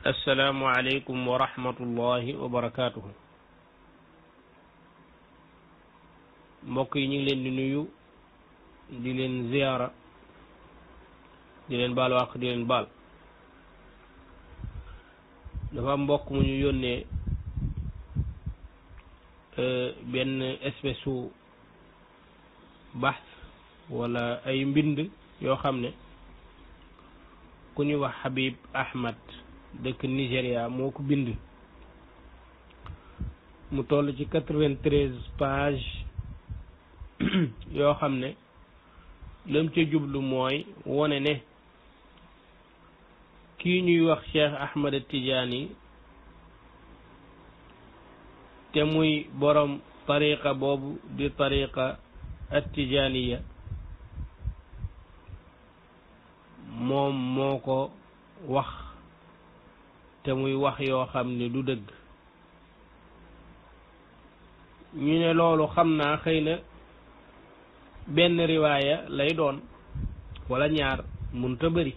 assalaamu aleykum wa rahmatullahi wa barakaatuhu. mbokk yi ñu ngi leen di nuyu di leen ziyaara di leen baal wàq di leen baal. dafa mbokk mu ñu yónnee benn espèce su bahth wala ay mbind yoo xam ne ku ñu wax Habib Ahmad dëkk Nigéria moo ko bind. mu toll ci 93 pages yoo xam ne lam ca jublu mooy wone ne kii ñuy wax Cheikh Ahmad Tidiane te muy borom tariqa boobu di tariqa at-Tijaniya moom moo ko wax te muy wax yoo xam ne du dëgg. ñu ne loolu xam naa xëy na benn riwaaya lay doon wala ñaar munta bëri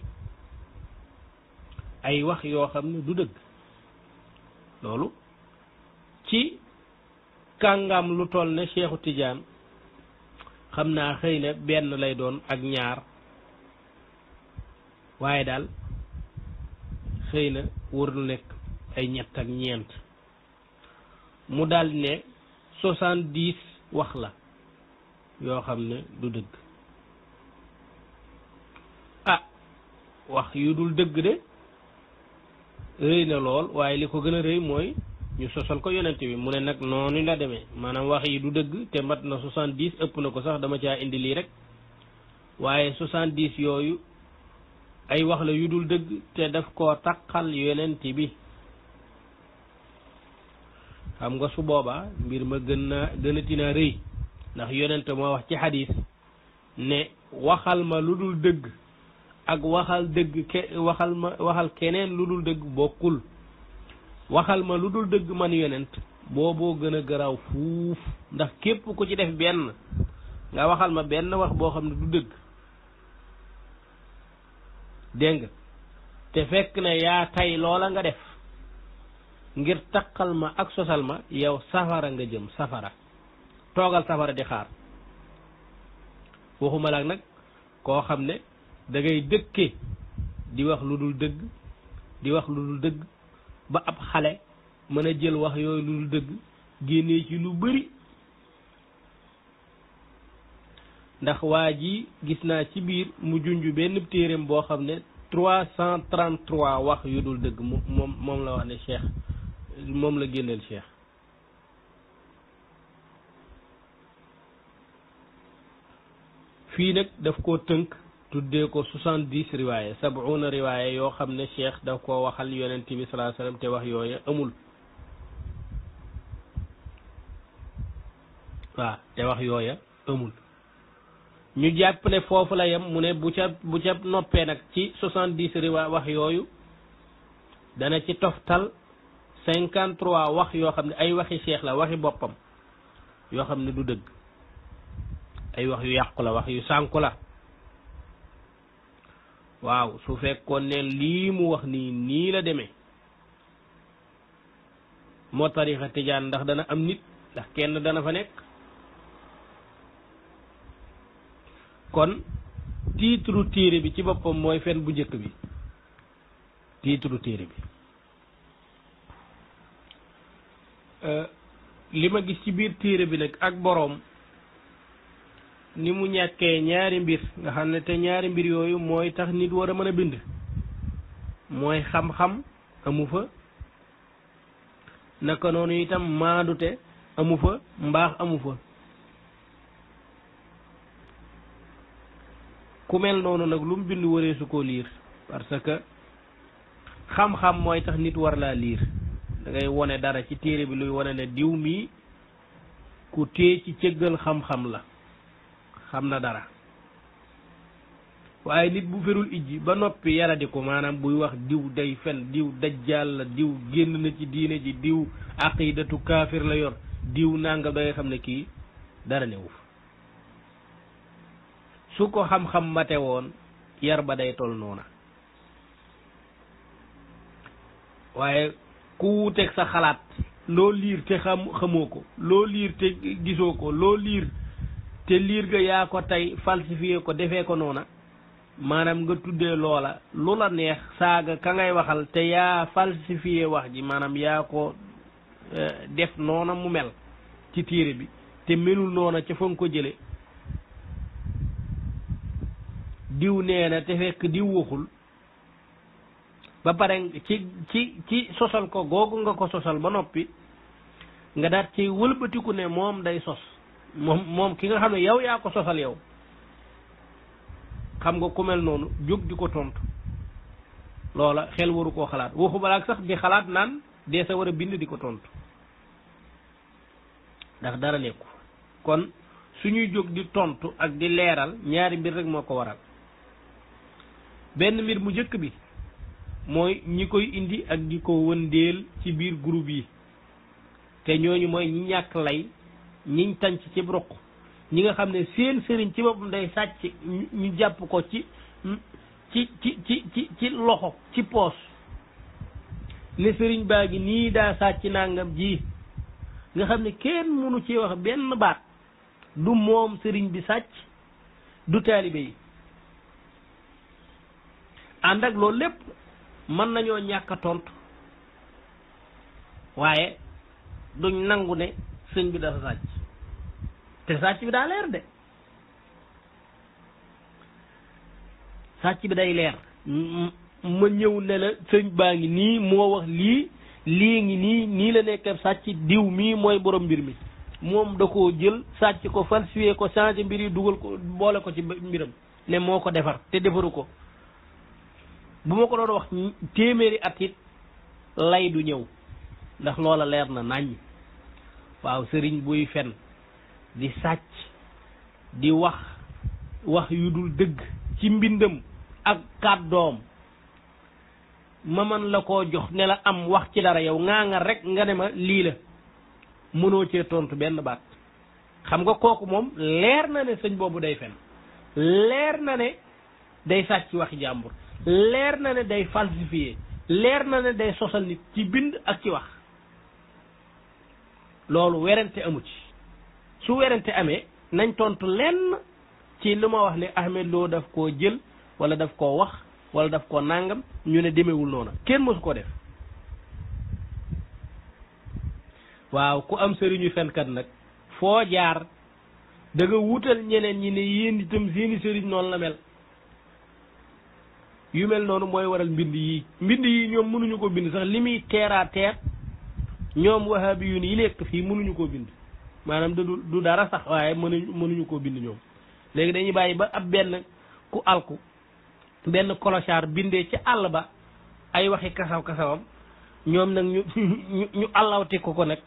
ay wax yoo xam ne du dëgg. loolu ci kàngam lu toll ne Cheikhu Tidiane xam naa xëy na benn lay doon ak ñaar, waaye daal xëy na warul nekk ay ñett ak ñeent. mu daal ne 70 wax la yoo xam ne du dëgg. wax yu dul dëgg de rëy na lool, waaye li ko gën a rëy mooy ñu sosal ko yonent bi. mu ne nag noonu la demee, maanaam wax yi du dëgg te mat na 70, ëpp na ko sax, dama caa indi lii rek. waaye 70 yooyu ay wax la yu dul dëgg te daf koo taqal yonent bi. xam nga su boobaa mbir ma gënati naa rëy, ndax yonent moo wax ci xadis ne waxal ma lu dul dëgg ak waxal keneen lu dul dëgg bokkul. waxal ma lu dul dëgg man yonent booboo gën a garaaw fuuf, ndax képp ku ci def benn nga waxal ma benn wax boo xam ne du dëgg, dégg nga, te fekk ne yaa tay loola nga def ngir taqal ma ak sosal ma, yow safara nga jëm, safara. toogal safara di xaar. waxuma laak nag koo xam ne da ngay dëkke di wax lu dul dëgg di wax lu dul dëgg ba ab xale mën a jël wax yooyu lu dul dëgg génnee ci lu bari. ndax waa ji gis naa ci biir mu junj benn téereem boo xam ne 333 wax yu dul dëgg moom la wax ne Cheikh moom la génneel Cheikh. fii nag daf koo tënk tuddee ko 70 riwaaya 70 riwaaya yoo xam ne Cheikh daf koo waxal yonent bi sallallahu alayhi wasallam te wax yooya amul. waaw te wax yooya amul. ñu jàpp ne foofu la yem. mu ne bu ca noppee nag ci 70 riwaaya wax yooyu dana ci toftal 53 wax yoo xam ne ay waxi Cheikh la, waxi boppam yoo xam ne du dëgg, ay wax yu yàqu la, wax yu sànku la. waaw su fekkoon ne lii mu wax nii la demee moo tarixa Tijaan, ndax dana am nit, ndax kenn dana fa nekk. kon titre téere bi ci boppam mooy fen bu njëkk bi. titre téere bi li ma gis ci biir téere bi nag ak boroom ni mu ñàkkee ñaari mbir, nga xam ne te ñaari mbir yooyu mooy tax nit war a mën a bind. mooy xam-xam amu fa, naka noonu itam maandute amu fa, mbaax amu fa. ku mel noonu nag lu mu bind waree su koo liir, parce que xam-xam mooy tax nit war laa liir. da ngay wone dara ci téere bi luy wone ne diw mii ku tee ci cëggal xam-xam la, xam na dara. waaye nit bu ferul ijji ba noppi yaradi ko, maanaam buy wax diw day fen, diw dajjaal la, diw génn na ci diine ji, diw aqidatu kaafir la yor, diw nangam, da ngay xam ne kii dara newu fa. su ko xam-xam mate woon yar ba day tol noona. waaye ku wuuteeg sa xalaat loo liir te xamoo ko loo liir te gisoo ko loo liir te liir ga yaa ko tey falsifié ko defee ko noona maanaam nga tuddee loola lu la neex saaga ka ngay waxal te yaa falsifié wax ji maanaam yaa ko def noona mu mel ci téere bi te melul noona ca fa nga ko jële diw nee na te fekk diw waxul ba pare ci sosal ko googu nga ko sosal ba noppi nga daat ci wëlbatiku ne moom day sos moom ki nga xam ne yow yaa ko sosal yow xam nga ku mel noonu jóg di ko tontu loola xel waru koo xalaat waxu balaak sax di xalaat naan dee sa war a bind di ko tontu ndax dara nekku kon suñuy jóg di tontu ak di leeral ñaari mbir rek moo ko waral benn mbir mu njëkk bi mooy ñi koy indi ak di ko wëndeel ci biir groupe yi te ñooñu mooy ñi ñàkk lay ñiñ tànc ci ruq ñi nga xam ne seen sëriñ ci boppam day sàcc ñu jàpp ko ci loxo ci poos ne sëriñ baa ngi nii daa sàcc nangam ji nga xam ne kenn mënu ci wax benn baat du moom sëriñ bi sàcc du taalibe yi ànd ak loolu lépp mën nañoo ñàkk a tontu waaye duñ nangu ne sëñ bi dafa sàcc te sàcc bi daa leer de sàcc bi day leer ma ñëw ne la sëñ baa ngi nii moo wax lii ngi nii la nekk sàcc diw mii mooy borom mbir mi moom da koo jël sàcc ko falsifié ko changé mbir yi dugal ko boole ko ci mbiram ne moo ko defar te defaru ko bu ma ko doon wax téeméeri at it lay du ñëw ndax loola leer na naññ waaw sëriñ buy fen di sàcc di wax yu dul dëgg ci mbindam ak kàddoom ma man la koo jox ne la am wax ci dara yow nga rek nga ne ma lii la mënoo cee tontu benn baat xam nga kooku moom leer na ne sëñ boobu day fen leer na ne day sàcc waxi jàmbur leer na ne day falsifié leer na ne day sosal nit ci bind ak ci wax loolu werante amu ci su werante amee nañ tontu lenn ci li ma wax ne Ahmed Lo daf koo jël wala daf koo wax wala daf koo nàngam ñu ne demewul noona kenn mësu ko def waaw ku am sëriñu fenkat nag foo jaar da nga wutal ñeneen ñi ne yéen itam seeni sëriñ noonu la mel yu mel noonu mooy waral mbind yi ñoom mënuñu ko bind sax li muy terre à terre ñoom wahabi yu yi nekk fii mënuñu koo bind maanaam du dara sax waaye mënuñu koo bind ñoom léegi dañuy bàyyi ba ab benn ku alku benn clochard bindee ci àll ba ay waxi kasawam ñoom nag ñu allawte ko nag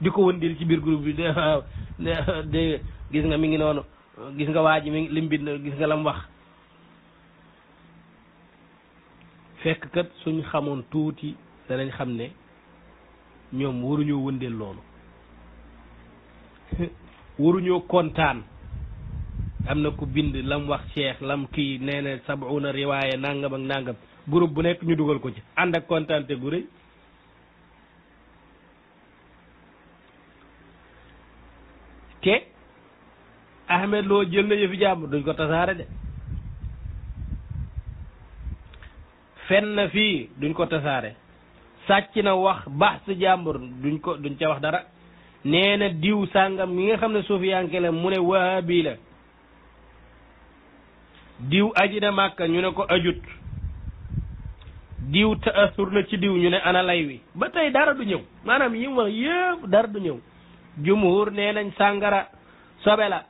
di ko wëndeel ci biir groupe bi de gis nga mi ngi noonu gis nga waa ji mi ngi lim bind gis nga lam wax fekk kat suñ xamoon tuuti danañ xam ne ñoom waruñoo wëndeel loolu waruñoo kontaan am na ku bind lam wax cheikh lam kii nee na 70 riwaaya nangam ak nangam groupe bu nekk ñu dugal ko ci ànd ak kontaante gu rëy te Ahmed Lo jël na yëfi jàmm duñ ko tasaare de fen na fii duñ ko tasaare sàcc na wax baax sa jàmbur duñ ca wax dara nee na diw sàngam mi nga xam ne suufiyanke la mu ne wahabi la diw aji na màkka ñu ne ko ajut diw taasur na ci diw ñu ne ana lay wi ba tey dara du ñëw maanaam yi mu wax yëpp dara du ñëw jumhur nee nañ sàngara sobe la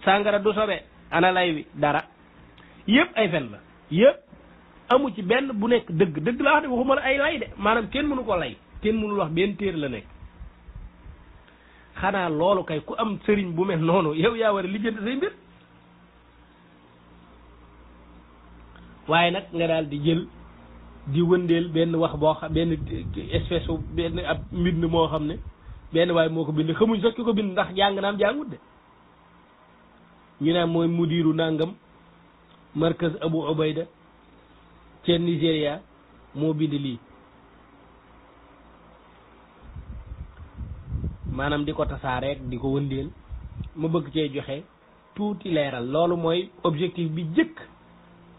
sàngara du sobe ana lay wi dara yëpp ay fen la yëpp amu ci benn bu nekk dëgg la wax de waxuma la ay lay de maanaam kenn mënu ko lay kenn mënul wax benn téere la nekk xanaa loolu kay ku am sëriñ bu mel noonu yow yaa war a lijjanti say mbir waaye nag nga daal di jël di wëndeel benn wax boo xam benn espèce benn ab mbind moo xam ne benn waaye moo ko bind xamuñ sax ki ko bind ndax jàng naam jàngut de ñu naan mooy mudiru nangam markaz Abu Ubayda ca Nigéria moo bind lii maanaam di ko tasaareek di ko wëndeel ma bëgg cee joxe tuuti leeral loolu mooy objectif bi jëkk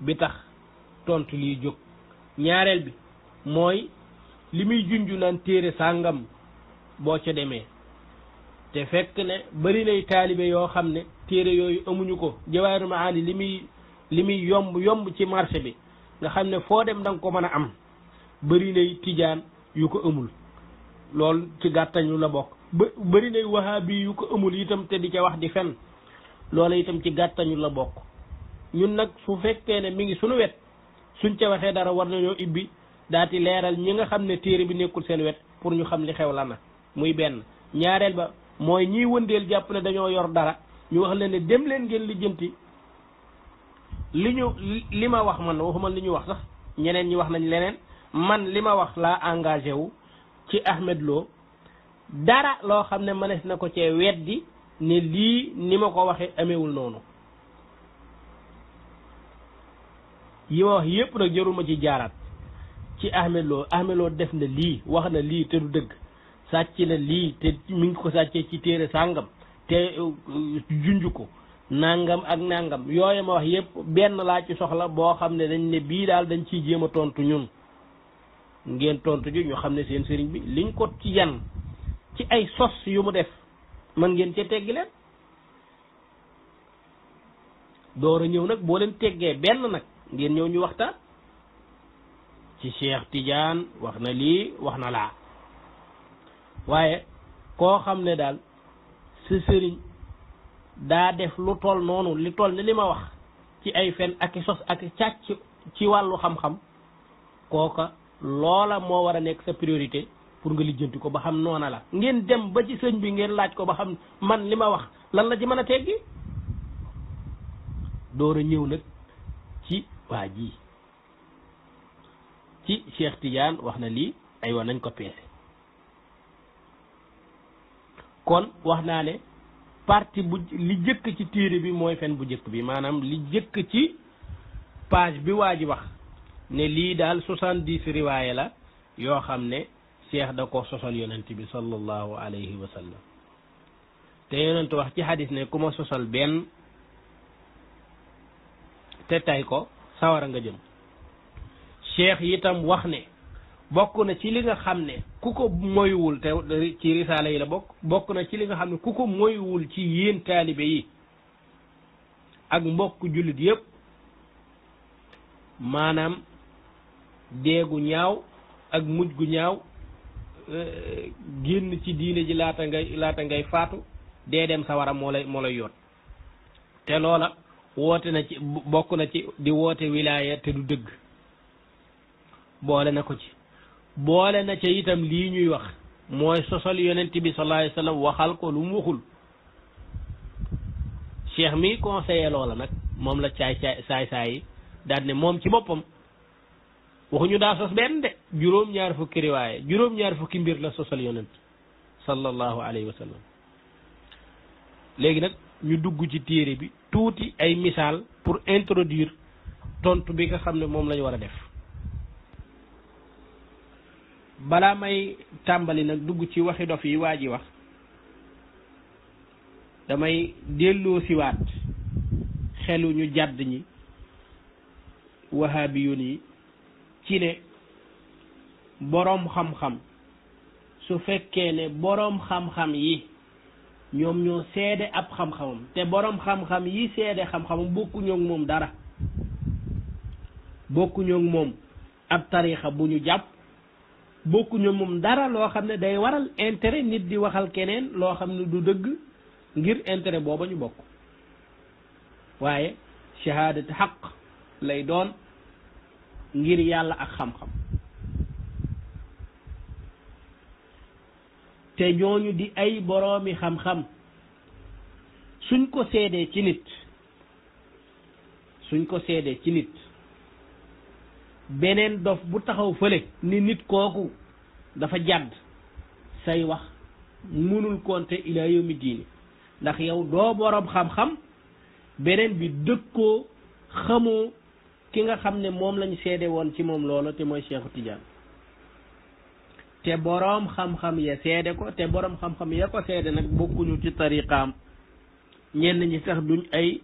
bi tax tontu liy jóg ñaareel bi mooy li muy junju naan téere sàngam boo ca demee te fekk ne bari nay taalibe yoo xam ne téere yooyu amuñu ko Jawaahirul Maani li muy yomb ci marché bi nga xam ne foo dem da nga ko mën a am bari nay tijaan yu ko amul loolu ci gàttañu la bokk bari nay wahabi yu ko amul itam te di ca wax di fen loola itam ci gàttañu la bokk ñun nag su fekkee ne mi ngi suñu wet suñ ca waxee dara war nañoo ibbi daati leeral ñi nga xam ne téere bi nekkul seen wet pour ñu xam li xew la na muy benn ñaareel ba mooy ñiy wëndeel jàpp ne dañoo yor dara ñu wax leen ne dem leen ngeen lijjanti li ma wax man waxuma li ñu wax sax ñeneen ñi wax nañ leneen man li ma wax laa engagé wu ci Ahmed Lo dara loo xam ne mënees na ko cee weddi ne lii ni ma ko waxee amewul noonu yi ma wax yépp nag jaruma ci jaaraat ci Ahmed Lo def na lii wax na lii te du dëgg sàcc na lii te mi ngi ko sàccee ci téere sàngam te junj ko nangam ak nangam yooyu ma wax yépp benn laa ci soxla boo xam ne dañ ne bii daal dañ ciy jéem a tontu ñun ngeen tontu ji ñu xam ne seen sëriñ bi liñ ko ci yan ci ay sos yu mu def man ngeen cee teggi leen door a ñëw nag boo leen teggee benn nag ngeen ñëw ñu waxtaan ci Cheikh Tidiane wax na lii wax na laa waaye koo xam ne daal sa sëriñ daa def lu toll noonu li toll ni li ma wax ci ay fen ak i sos ak i càcc ci wàllu xam-xam kooka loola moo war a nekk sa priorité pour nga lijjanti ko ba xam noona la ngeen dem ba ci sëñ bi ngeen laaj ko ba xam man li ma wax lan la ci mën a teggi door a ñëw nag ci waa ji ci Cheikh Tidiane wax na lii aywa nañ ko peese kon wax naa ne partie bu li jëkk ci téere bi mooy fen bu jëkk bi maanaam li jëkk ci page bi waa ji wax ne lii daal 70 riwaaye la yoo xam ne Cheikh da ko sosal yonent bi sallallahu alayhi wa sallam te yonent wax ci hadis ne ku ma sosal benn te tay ko sawara nga jëm Cheikh itam wax ne bokk na ci li nga xam ne ku ko moywul te ci risaala yi la bokk na ci li nga xam ne ku ko moywul ci yéen taalibe yi ak mbokk jullit yépp maanaam deegu ñaaw ak mujj gu ñaaw génn ci diine ji laata ngay faatu dee dem sawara moo lay yoot te loola woote na ci bokk na ci di woote wilaaya te du dëgg boole na ko ci boole na ca itam lii ñuy wax mooy sosal yonent bi sallallahu alayhi wa sallam waxal ko lu mu waxul cheikh mi conseillé loola nag moom la saay yi daal ne moom ci boppam waxuñu daa sos benn de juróom-ñaar fukki riwaaye juróom-ñaar fukki mbir la sosal yonent sallallahu alayhi wa sallam léegi nag ñu dugg ci téere bi tuuti ay misaal pour introduire tontu bi nga xam ne moom la ñu war a def balaa may tàmbali nag dugg ci waxi dof yi waa ji wax damay delloo siwaat xelu ñu jàdd ñi wahabiyun yi ci ne boroom xam-xam su fekkee ne boroom xam-xam yi ñoom ñoo seede ab xam-xamam te boroom xam-xam yi seede xam-xamam bokkuñoo ak moom dara bokkuñoo ak moom ab tariixa bu ñu jàpp bokkuñoo moom dara loo xam ne day waral intérêt nit di waxal keneen loo xam ne du dëgg ngir intérêt booba ñu bokk waaye shahaadati xaq lay doon ngir yàlla ak xam-xam te ñooñu di ay boroomi xam-xam suñ ko seedee ci nit beneen dof bu taxaw fële ni nit kooku dafa jàdd say wax mënul compter ila yawmi diini ndax yow doo boroom xam-xam beneen bi dëkkoo xamoo ki nga xam ne moom lañ seede woon ci moom loola te mooy Cheikhu Tidiane te boroom xam-xam ya seede ko te boroom xam-xam ya ko seede nag bokkuñu ci tariqaam ñenn ñi sax duñ ay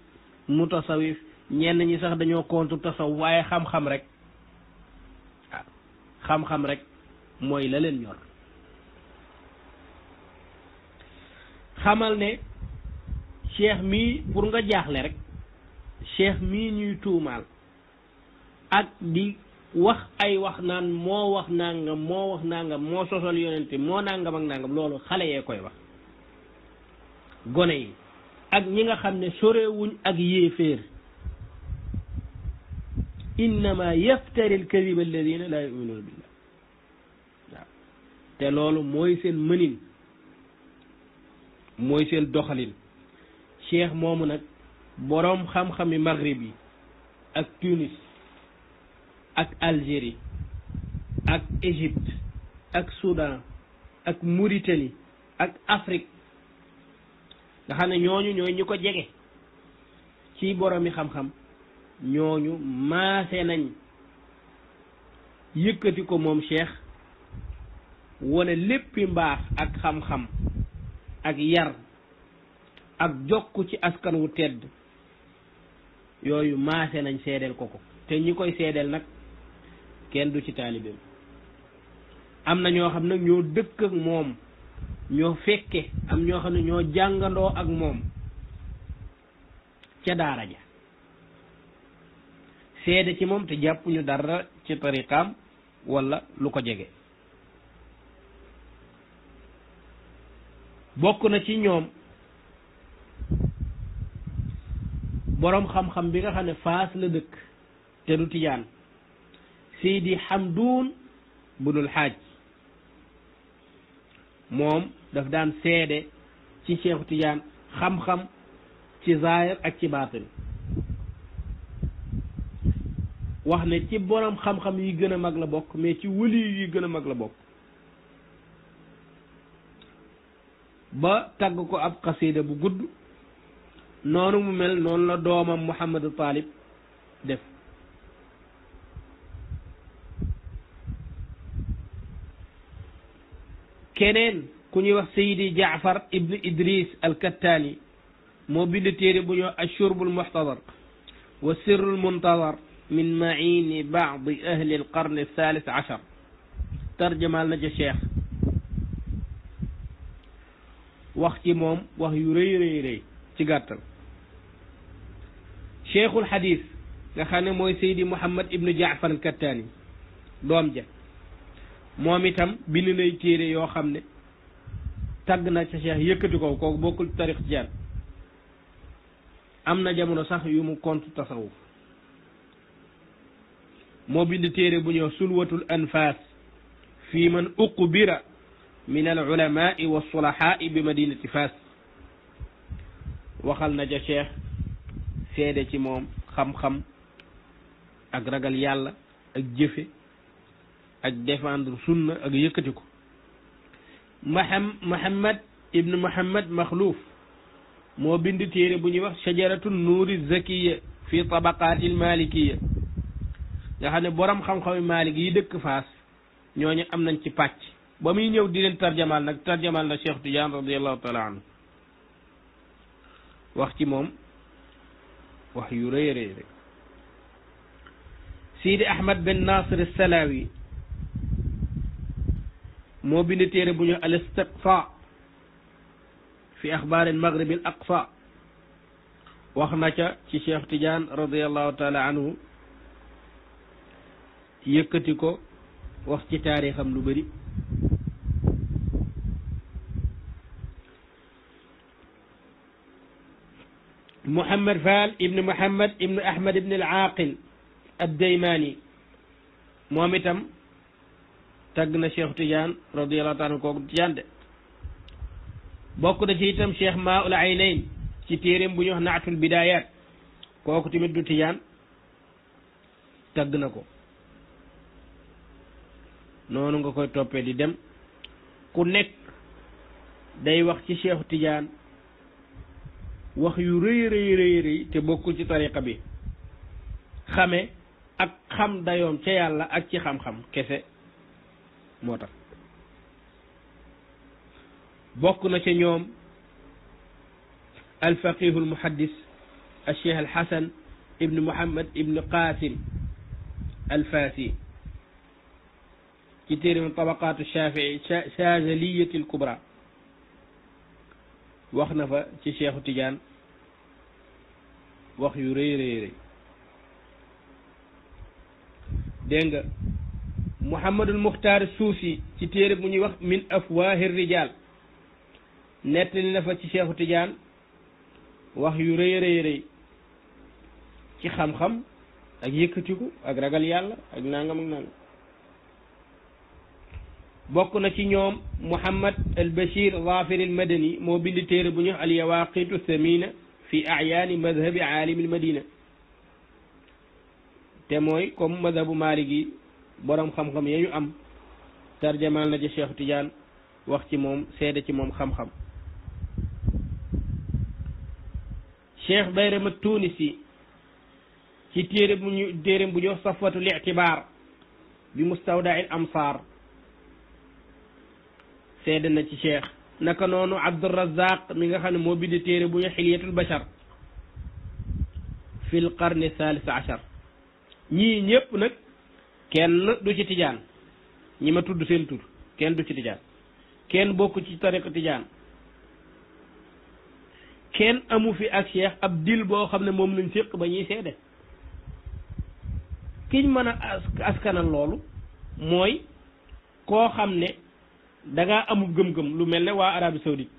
mutasawif ñenn ñi sax dañoo contre tasawuf waaye xam-xam rek xam-xam rek mooy la leen ñor xamal ne cheikh mii pour nga jaaxle rek cheikh mii ñuy tuumaal ak di wax ay wax naan moo wax nangam moo sosal yonente moo nangam ak nangam loolu xale yee koy wax gone yi ak ñi nga xam ne sorewuñ ak yéeféer innama yaftari alkadiba alladina la yuminuuna billah waaw te loolu mooy seen mënin mooy seen doxalin cheikh moomu nag boroom xam-xami maghrib yi ak Tunis ak Algérie ak Égypte ak Soudan ak Mauritanie ak Afrique nga xam ne ñooñu ñooy ñu ko jege ci boroomi xam-xam ñooñu maase nañ yëkkati ko moom cheikh wala léppi mbaax ak xam-xam ak yar ak jokku ci askan wu tedd yooyu maase nañ seedeel ko ko te ñi koy seedeel nag kenn du ci taalibeem am na ñoo xam nag ñoo dëkk ak moom ñoo fekke am ñoo xam ne ñoo jàngandoo ak moom ca daara ja seede ci moom te jàppuñu dara ci tariqaam wala lu ko jege bokk na ci ñoom boroom xam-xam bi nga xam ne Faas la dëkk te du tijaan Seydi Hamduun bunul Haaj moom daf daan seede ci Cheikhu Tijaan xam-xam ci zaahir ak ci baatin wax ne ci boroom xam-xam yi gën a mag la bokk mais ci wëli yi gën a mag la bokk ba tagg ko ab xasida bu gudd noonu mu mel noonu la doomam Muhammadu Talib def keneen ku ñuy wax Seydi Jaafar ibn Idris al-Kattani moo bind téere bu ñuy ashurbul muhtadar wa sirrul muntazar min maini baadi ahli alqarni althalith achar tarjamaal na ca cheikh wax ci moom wax yu rëy ci gàttal cheikhul hadis nga xam ne mooy Seydi Mouhammad ibnu Jaafar al-Kattani doom ja moom itam bind nay téere yoo xam ne tagg na ca cheikh yëkkati ko kooku bokkul tarix tijaan am na jamono sax yu mu contre tasawuf moo bind téere bu ñëw sulwatul anfas fi man uqbira min al ulamai wa sulahaai bi madinati Fas waxal na ca cheikh seede ci moom xam-xam ak ragal yàlla ak jëfe ak défendre sunna ak yëkkati ko Muhammad ibn Muhammad Makhlouf moo bind téere bu ñuy wax shajaratu nuuri zakiya fi tabaqaati malikiya nga xam ne borom xam-xami Malik yi dëkk Faas ñooñu am nañ ci pàcc ba muy ñëw di leen tarjamaal nag tarjamaal na Cheikh Tidiane radiallahu taala anhu wax ci moom wax yu rëy rëy rëy Sidi Ahmad ben Nasir Salawi moo bind téere bu ñu al istiqsa fi axbaar al maghrib al aqsa wax na ca ci Cheikh Tidiane radiallahu taala anhu yëkkati ko wax ci taarixam lu bëri Muhammad Fall ibn Muhammad ibn Ahmad ibn al-Aqil ad-Daymani moom itam tagg na Cheikh Tidiane radiyallahu taala kooku Tidiane de bokk na ci itam Cheikh Maa'ul Aynayn ci téeréem bu ñu wax Naatul Bidayat kooku tamit du Tidiane tagg na ko noonu nga koy toppee di dem ku nekk day wax ci Cheikh Tidiane wax yu rëy te bokkul ci tariqa bi xame ak xam dayoom ca yàlla ak ci xam-xam kese moo tax bokk na ca ñoom alfaqihu almuhaddis alcheikh alxasan ibnu muhammad ibnu qasim alfasi ci téeréem tabaqatu shafii chazaliyati alkubra wax na fa ci cheikhu Tidiane wax yu rëy rëy rëy dégg nga Muhammadul Muxtaar Suufi ci téere bu ñuy wax min afwaahi rijaal nettali na fa ci cheikhu Tidiane wax yu rëy rëy rëy ci xam-xam ak yëkkatiku ak ragal yàlla ak nangam ak nangam bokk na ci ñoom Muhammad al Bashir Zafir al Madani moo bind téere bu ñuy wax al yawaqitu thamina fi ayaani madhabi aalimi al Madina te mooy comme madhabu Maalik yi borom xam-xam ya ñu am tarjamaal na ci cheikhu Tidiane wax ci moom seede ci moom xam-xam cheikh Bayram at-Tunisi ci téere bu ñu wax safwatul i'tibaar bi mustawdaa'il amsaar seede na ci cheikh naka noonu Abdurrazzaq mi nga xam ne moo bind téere bu ñu xilyatul bashar fil qarni thalith ashar ñii ñëpp nag kenn du ci tijaan ñi ma tudd seen tur kenn du ci tijaan kenn bokk ci tariqa tijaan kenn amu fi ak cheikh ab dil boo xam ne moom lañ séq ba ñuy seede kiñ mën a askanal loolu mooy koo xam ne dangaa amub gëm-gëm lu mel ne waa Arabie Saoudite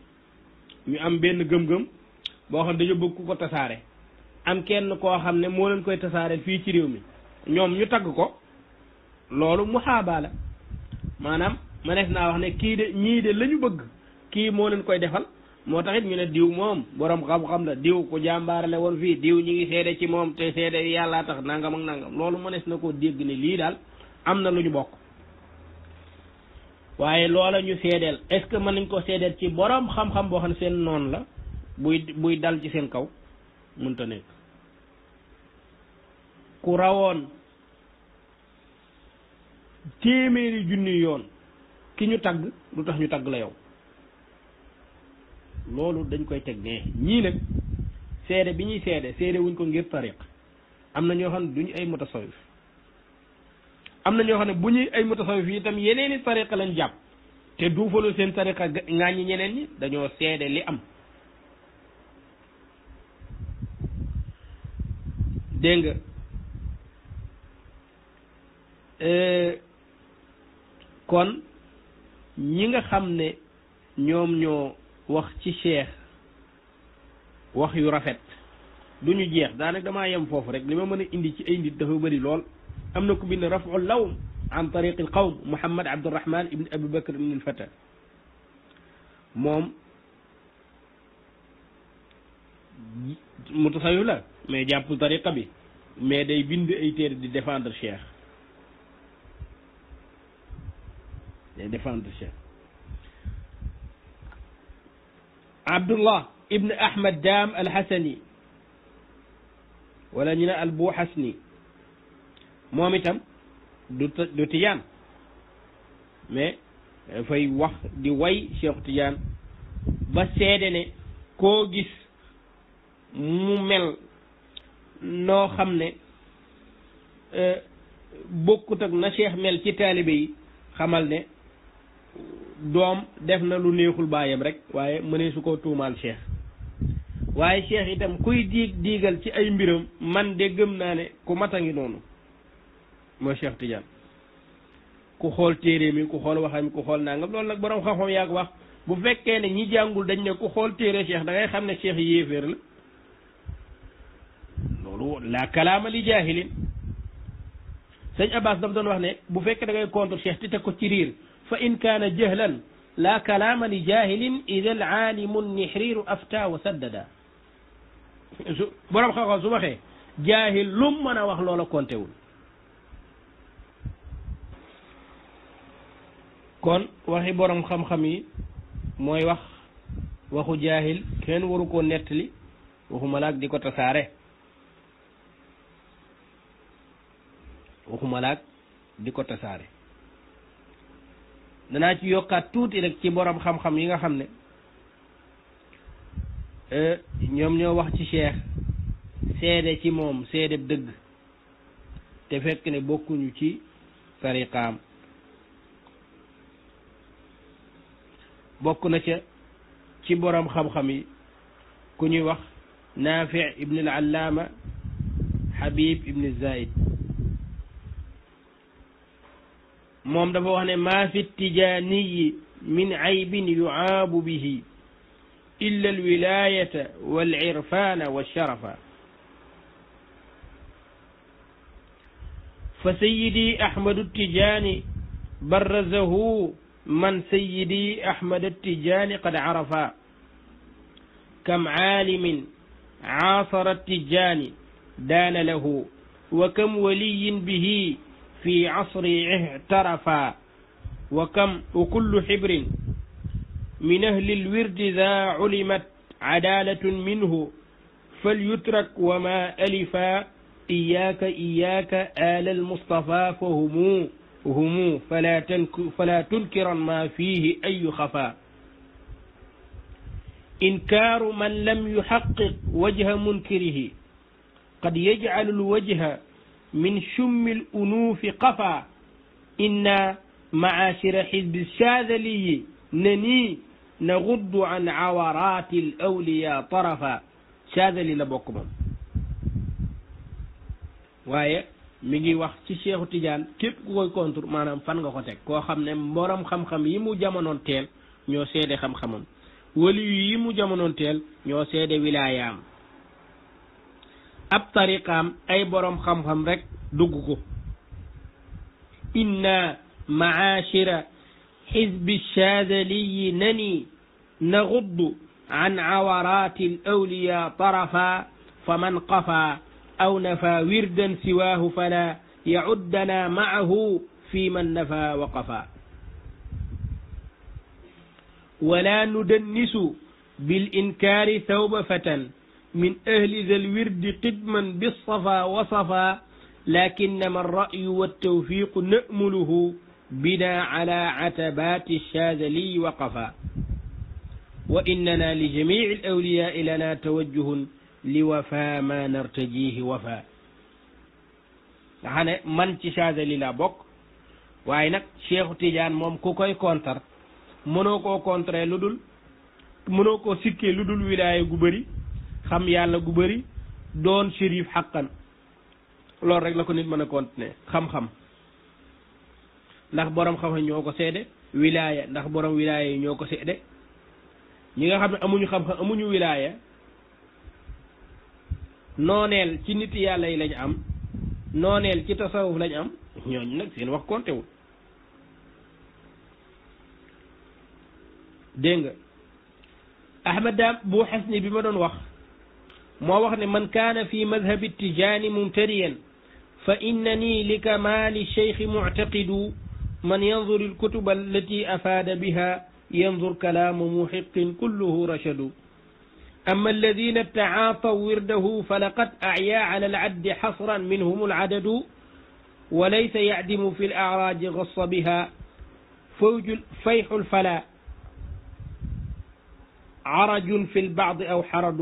ñu am benn gëm-gëm boo xam ne dañoo bëgg ku ko tasaare am kenn koo xam ne moo leen koy tasaare fii ci réew mi ñoom ñu tagg ko loolu muhaaba la maanaam manees naa wax ne kii de ñii de la ñu bëgg kii moo leen koy defal moo taxit ñu ne diw moom borom xam-xam la diw ku jàmbaarale woon fii diw ñi ngi seede ci moom te seede yàllaa tax nangam ak nangam loolu mënees na koo dégg ne lii daal am na lu ñu bokk waaye loola ñu seedeel est-ce que mën nañ ko seedeel ci borom xam-xam boo xam ne seen noonu la buy dal ci seen kaw mënta nekk ku rawoon téeméeri junni yoon ki ñu tagg lu tax ñu tagg la yow loolu dañ koy teg ne ñii nag seede bi ñuy seede wuñ ko ngir tariq am na ñoo xam ne duñu ay mutasawif am na ñoo xam ne bu ñuy ay mutasawif yi itam yeneen i tariqa lañ jàpp te duufalu seen tariqa ŋaaññi ñeneen ñi dañoo seede li am dégg nga kon ñi nga xam ne ñoom ñoo wax ci cheikh wax yu rafet du ñu jeex daanaka damaa yem foofu rek li ma mën a indi ci ay nit dafa bëri lool am na ku bind rafu lawm an tariqi al qawm Muhammad Abdurrahman ibn Abi Bakr ibn al Fata moom mutasawif la mais jàppul tariqa bi mais day bind ay téere di défendre cheikh day défendre cheikh Abdullah ibn Ahmad Dam al-Hasani wala ñu ne al-Buhasni moom itam du tijaan mais dafay wax di way Cheikh Tidiane ba seede ne koo gis mu mel noo xam ne bokkut ak na Cheikh mel ci taalibe yi xamal ne doom def na lu neexul baayam rek waaye mënee su ko tuumaal cheikh waaye cheikh itam kuy diigal ci ay mbiram man de gëm naa ne ku mat a ngi noonu mooy Cheikh Tidiane ku xool téere mi ku xool waxam ku xool nangam loolu nag borom xam-xam yaa ko wax bu fekkee ne ñi jàngul dañ ne ku xool téere cheikh da ngay xam ne cheikh yéeféer la loolu la kalaama li jaahilin sëñ Abbas daf doon wax ne bu fekkee da ngay contre cheikh te teg ko ci riir fa in kaana jahlan la kalaama li jahilin ida al aalimu nihriru afta wa saddada su borom xam-xam su waxee jaahil lum mën a wax loola kontewul kon waxi borom xam-xam yi mooy waxu jaahil kenn waru koo nettali waxuma laak di ko tasaare waxuma laak di ko tasaare danaa ci yokkaat tuuti rek ci borom xam-xam yi nga xam ne ñoom ñoo wax ci cheikh seede ci moom seede dëgg te fekk ne bokkuñu ci tariqaam bokk na ca ci borom xam-xam yi ku ñuy wax Naafi ibn al-Allaama Habib ibn Zaid moom dafa wax ne maa fi tijaaniyi min aybin yuaabu bihi illa alwilayata walirfana walsharafa fa sayidi ahmadu tijaani barrazahu man sayidi ahmad tijaani qad arafa kam aalimin caasara tijaani daana lahu wa kam waliyin bihi في عصري اعترفا وكم وكل حبر من أهل الورد ذا علمت عدالة منه فليترك وما ألفا إياك إياك آل المصطفى فهم فلا تنكرا ما فيه أي خفا إنكار من لم يحقق وجه منكره قد يجعل الوجه من شم الأنوف قفا إنا معاشر حزب الشاذلي نني نغض عن عورات الأولياء طرفا شاذلي لبوكم waaye mi ngi wax ci Cheikhu Tidiane képp ku koy contre maanaam fan nga ko teg koo xam ne mborom xam-xam yi mu jamonoon teel ñoo seede xam-xamam wali yi mu jamonoon teel ñoo seede wilaayaam ab tariqaam ay borom xam-xam rek dugg ko inna maashira xizbi shaadaliyi nani nagudd an awarati al awliya tarafa faman qafa aw nafa wirdan siwaahu fala yacuddana maahu fi man nafa wa qafa wala nudannisu bil inkaari thawba fatan من أهل ذا الورد قدما بالصفا وصفا لكنما الرأي والتوفيق نأمله بنا على عتبات الشاذلي وقفا وإننا لجميع الأولياء لنا توجه لوفا ما نرتجيه وفا xane man ci Chazali la bokk waaye nag Cheikh Tidiane moom ku koy contre mënoo koo contrer lu dul mënoo koo sikkee lu dul wilaaya gu bëri xam yàlla gu bëri doon shérif xaqan loolu rek la ko nit mën a continuer xam-xam ndax borom xam-xam ñoo ko seede wilaaya ndax borom wilaaya yi ñoo ko seede ñi nga xam ne amuñu xam-xam amuñu wilaaya nooneel ci nit yàlla yi lañ am nooneel ci tasawuf lañ am ñooñu nag seen wax kontewul dégg nga Ahmad Daam bu Xasni bi ma doon wax moo wax ne man kaana fi madhabi tijaani mumtariyan fa innani li kamaali cheikhi muctaqidu man yanzur alkutuba allati afaada biha yanzur kalaamu muxiqin kulluhu rachadu أما الذين اتعاطوا ورده فلقد أعيا على العد حصرا منهم العدد وليس يعدم في الأعراج غص بها فيح الفلا عرج في البعض أو حرد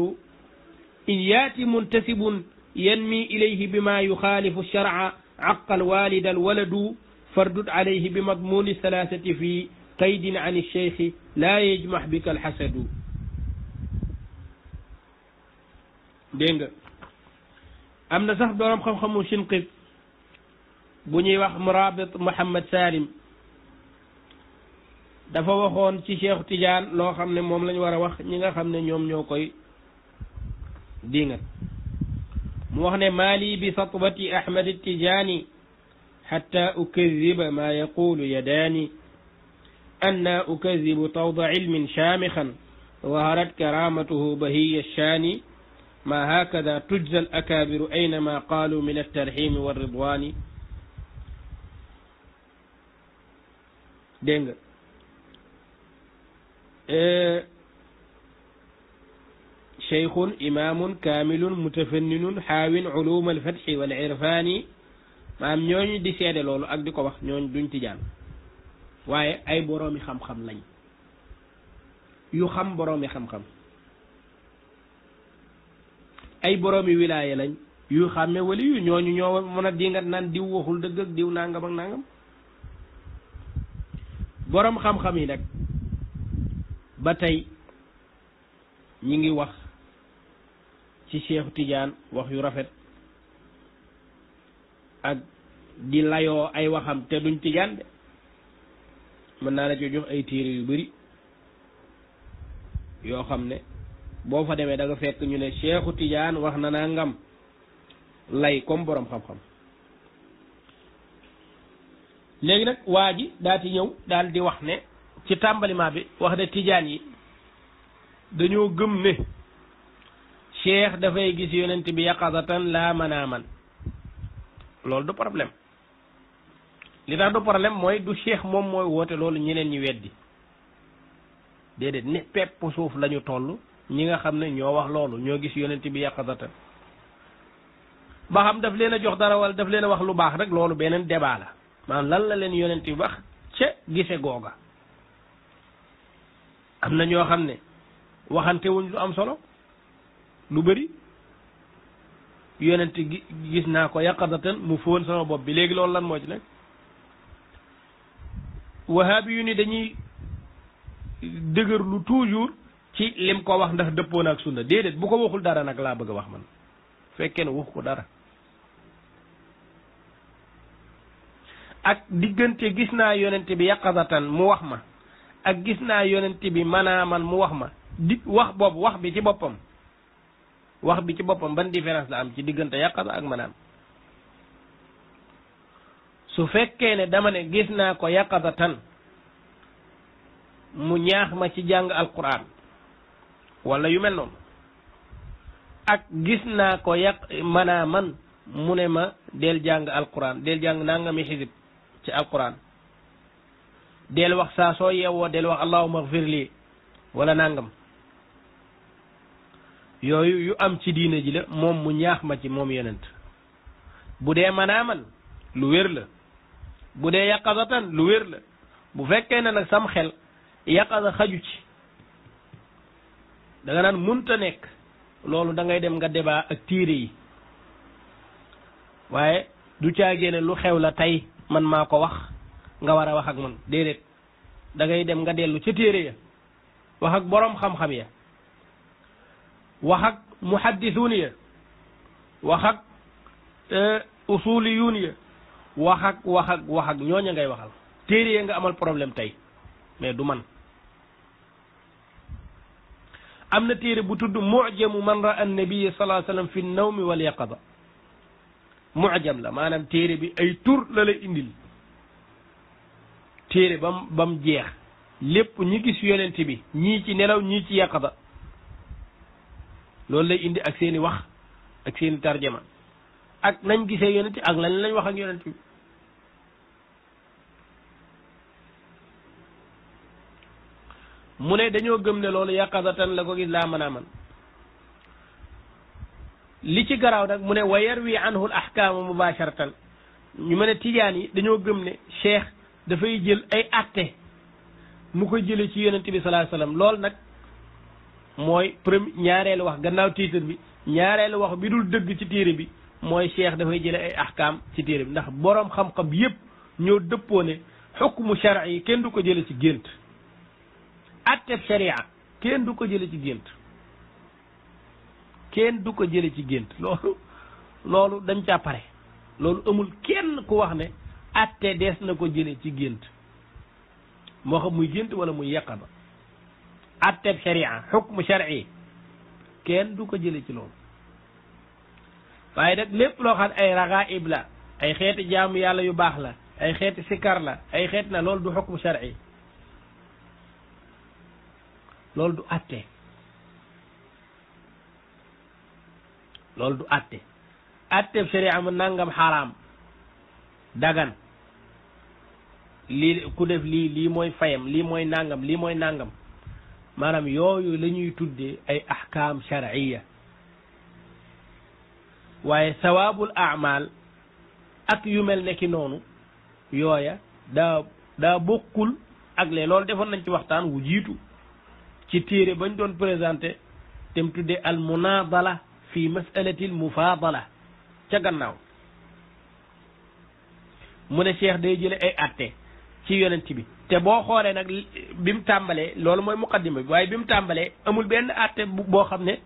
إن يأتي منتسب ينمي إليه بما يخالف الشرع عق الوالد الولد فردد عليه بمضمون الثلاثة في قيد عن الشيخ لا يجمح بك الحسد dégg nga am na sax borom xam-xamu Shinqit bu ñuy wax Murabit Muhammad Salim dafa waxoon ci Cheikh Tidiane loo xam ne moom lañ war a wax ñi nga xam ne ñoom ñoo koy dingat mu wax ne maali bi satwati Ahmad Tidiane hatta ukadhiba ma yaqulu yadaani anna ukadhibu tawda ilmin shaamixan ظهرت كرامته بهي الشان ما هكذا تجزى الأكابر أينما قالوا من الترحيم والرضوان دينغ شيخ إمام كامل متفنن حاو علوم الفتح والعرفان ما am ñooñu di seede loolu ak di ko wax ñooñu duñ tijaan waaye ay boroomi xam-xam lañ yu xam boroomi xam-xam ay boroomi wilaaya lañ yu xàmme wali yu ñooñu ñoo mën a dingat naan diw waxul dëgg ak diw nangam ak nangam boroom xam-xam yi nag ba tey ñi ngi wax ci Cheikh Tidiane wax yu rafet ak di layoo ay waxam te duñ Tidiane de mën naa la ci jox ay téere yu bari yoo xam ne boo fa demee da nga fekk ñu ne Cheikh Tidiane wax na nangam lay comme boroom xam-xam léegi nag waa ji daal di ñëw daal di wax ne ci tàmbaliment bi wax ne Tidiane yi dañoo gëm ne cheikh dafay gis yonent bi yaqazatan laa manaaman loolu du problème li tax du problème mooy du cheikh moom mooy woote loolu ñeneen ñi weddi déedéet ne pepp suuf lañu toll ñi nga xam ne ñoo wax loolu ñoo gis yonent bi yaqazatan ba xam daf leen a jox dara wala daf leen a wax lu baax rek loolu beneen débat la maanaam lan la leen yonent bi wax ca gise googa am na ñoo xam ne waxante wuñ lu am solo lu bëri yonent gis naa ko yaqazatan mu fóon sama bopp bi léegi loolu lan moo ci nekk wahaabi yu ni dañuy dëgër lu toujours ci lim ko wax ndax dëppoon ak sunna déedéet bu ko waxul dara nag laa bëgg a wax man fekkee ne wax ko dara ak diggante gis naa yonent bi yaqazatan mu wax ma ak gis naa yonent bi manaaman mu wax ma di wax boobu wax bi ci boppam ban différence la am ci diggante yaqaza ak manaam su fekkee ne dama ne gis naa ko yaqazatan mu ñaax ma ci jàng alquran wala yu mel noonu ak gis naa ko manaaman mu ne ma del jàng alquran del jàng nangami xisib ci alquran del wax saa soo yeewoo del wax allahumma ighfir li wala nangam yooyu yu am ci diine ji la moom mu ñaax ma ci moom yonent bu dee manaaman lu wér la bu dee yaqazatan lu wér la bu fekkee ne nag sam xel yaqaza xaju ci da nga naan munta nekk loolu da ngay dem nga débat ak téere yi waaye du caagee ne lu xew la tey man maa ko wax nga war a wax ak man déedéet da ngay dem nga dellu ca téere ya wax ak boroom xam-xam ya wax ak muhaddisuun ya wax ak usuliyuun ya wax ak ñooña ngay waxal téere ya nga amal problème tey mais du man am na téere bu tudd mu'jamu man ra'a an-nabiy sallallahu alayhi wasallam fi an-nawmi wal yaqaza mu'jam la maanaam téere bi ay tur la lay indil téere bam jeex lépp ñi gis yonent bi ñii ci nelaw ñii ci yaqaza loolu lay indi ak seeni wax ak seeni tarjama ak nañ gisee yonent ak lañ wax ak yonent bi mu ne dañoo gëm ne loolu yaqazatan la ko gis laa mën a man li ci garaaw nag mu ne wa yarwi anhu al ahkaama mubasharatan ñu mën a tijaan yi dañoo gëm ne cheikh dafay jël ay atte mu ko jële ci yonent bi sallallahu alayhi wasallam loolu nag mooy ñaareelu wax gannaaw titre bi ñaareelu wax bi dul dëgg ci téere bi mooy cheikh dafay jële ay ahkaam ci téere bi ndax boroom xam-xam yépp ñoo dëppoo ne xukmu shar'i yi kenn du ko jële ci gént atteb sharia kenn du ko jële ci gént kenn du ko jële ci gént loolu dañ caa pare loolu amul kenn ku wax ne atte dees na ko jële ci gént moo xam muy gént wala muy yaqaba atteb sharia xukmu shar'i kenn du ko jële ci loolu waaye nag lépp loo xam ay ragaib la ay xeeti jaamu yàlla yu baax la ay xeeti sikar la ay xeeti na loolu du xukmu shar'i loolu du atte loolu du atte atteb sharia mu nangam xaraam dagan lii ku def lii mooy fayam lii mooy nangam maanaam yooyu la ñuy tuddee ay ahkaam shar'iyya waaye sawaabul a'mal ak yu mel ne ki noonu yooya daa bokkul ak lee loolu defoon nañ ci waxtaan wu jiitu ci téere bañ doon présenté te mu tuddee al munadala fi masalati al mufaadala ca gannaaw mu ne cheikh day jële ay atte ci yonent bi te boo xoolee nag bi mu tàmbalee loolu mooy muqaddima bi waaye bi mu tàmbalee amul benn atte boo xam ne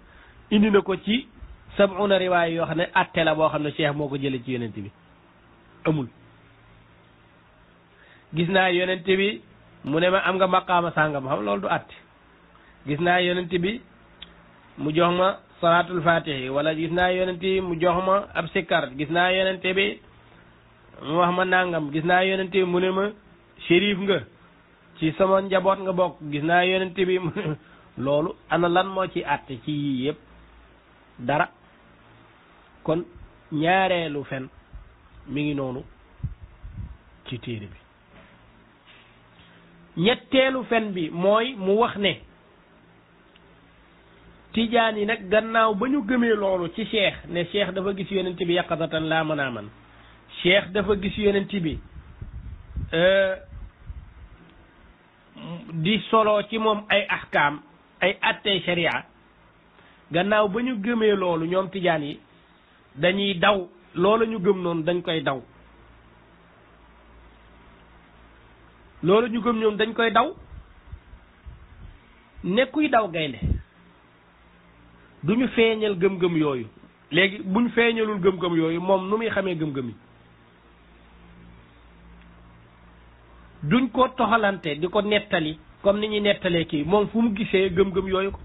indi na ko ci 70 riwaaya yoo xam ne atte la boo xam ne cheikh moo ko jële ci yonent bi amul. gis naa yonent bi mu ne ma am nga maqaama sàngam xam loolu du atte gis naa yonent bi mu jox ma salaatul fatihi wala gis naa yonent bi mu jox ma ab sikkar gis naa yonent bi mu wax ma nangam gis naa yonent bi mu ne ma shérif nga ci sama njaboot nga bokk gis naa yonent bi loolu ana lan moo ci àtte ci yii yëpp dara kon ñaareelu fen mi ngi noonu ci téere bi ñetteelu fen bi mooy mu wax ne tijaan yi nag gannaaw ba ñu gëmee loolu ci cheikh ne cheikh dafa gis yonent bi yaqazatan laa manaaman cheikh dafa gis yonent bi di solo ci moom ay ahkaam ay attey sharia gannaaw ba ñu gëmee loolu ñoom tijaan yi dañuy daw loolu ñu gëm noonu dañ koy daw loolu ñu gëm ñoom dañ koy daw nekkuy daw gaynde duñu feeñal gëm-gëm yooyu léegi buñ feeñalul gëm-gëm yooyu moom nu muy xamee gëm-gëm yi duñ ko toxalante di ko nettali comme ni ñuy nettalee kii moom fu mu gisee gëm-gëm yooyu ko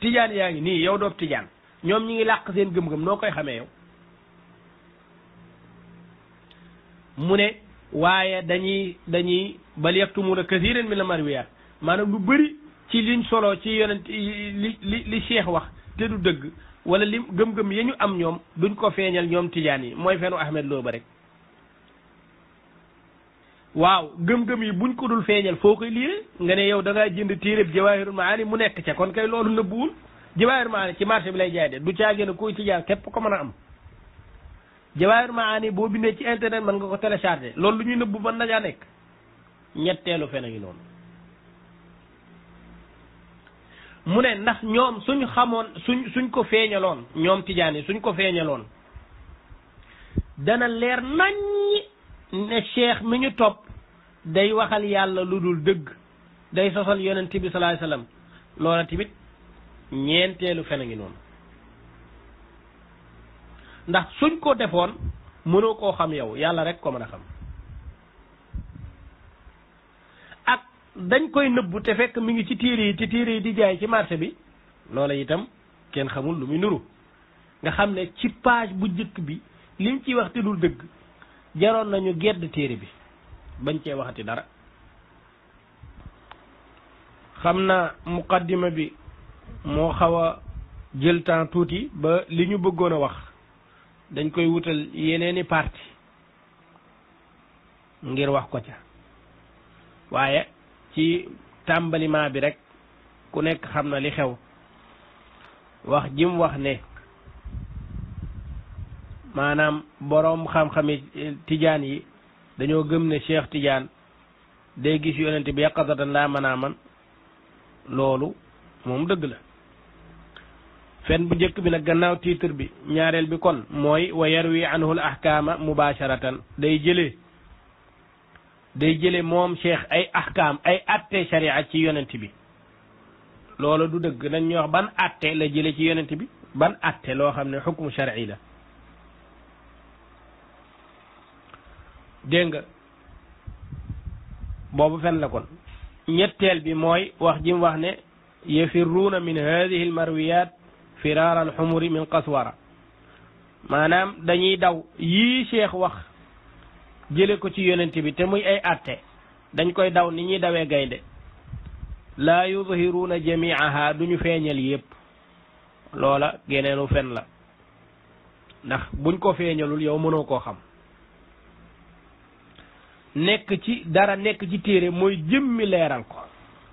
tijaan yaa ngi nii yow doob tijaan ñoom ñi ngi làq seen gëm-gëm noo koy xamee yow mu ne waaye dañuy bal yaktumuna kathiran min al-marwiyat maanaam lu bëri ci liñ solo ci yonent li cheikh wax te du dëgg wala li gëm-gëm ya ñu am ñoom duñ ko feeñal ñoom tijaan yi mooy fenu Ahmed Lo ba rek waaw gëm-gëm yi buñ ko dul feeñal foo koy liire nga ne yow da ngaa jënd téereb Jawaahirul Maani mu nekk ca kon kay loolu nëbbuwul Jawaahirul Maani ci marché bi lay jaay de du caa gën a kuy tijaan képp ko mën a am Jawaahirul Maani boo bindee ci internet mën nga ko télécharger loolu lu ñuy nëbbu mën na caa nekk ñetteelu fen a ngi noonu mu ne ndax ñoom suñ xamoon suñ ko feeñaloon ñoom tijaan yi suñ ko feeñaloon dana leer naññi ne cheikh mi ñu topp day waxal yàlla lu dul dëgg day sosal yonent bi sallallahu alayhi wasallam loola tamit ñeenteelu fen a ngi noonu ndax suñ ko defoon mënoo koo xam yow yàlla rek ko mën a xam ak dañ koy nëbbu te fekk mi ngi ci téere yi di jaay ci marché bi loola itam kenn xamul lu muy nuru nga xam ne ci page bu njëkk bi liñ ciy wax te dul dëgg jaroon nañu gedd téere bi bañ cee waxati dara xam na muqaddima bi moo xaw a jël temps tuuti ba li ñu bëggoon a wax dañ koy wutal yeneeni parti ngir wax ko ca waaye ci tàmbaliment bi rek ku nekk xam na li xew wax jim wax ne maanaam boroom xam-xami tijaan yi dañoo gëm ne Cheikh Tidiane day gis yonent bi yaqazatan laa manaaman loolu moom dëgg la fen bu njëkk bi nag gannaaw titre bi ñaareel bi kon mooy wa yarwi anhu al ahkaama mubasharatan day jële moom cheikh ay ahkaam ay atte sharia ci yonent bi loolu du dëgg nañ ñu wax ban atte la jële ci yonent bi ban atte loo xam ne xukmu shar'i la dégg nga boobu fen la kon ñetteel bi mooy wax ji mu wax ne yafirruuna min hadihi al marwiyat firaar al xumuri min qaswara maanaam dañuy daw yii cheikh wax jële ko ci yonent bi te muy ay atte dañ koy daw ni ñuy dawee gaynde laa yudhiruuna jamiaha duñu feeñal yépp loola geneenu fen la ndax buñ ko feeñalul yow mënoo koo xam nekk ci dara nekk ci téere mooy jëmmi leeral ko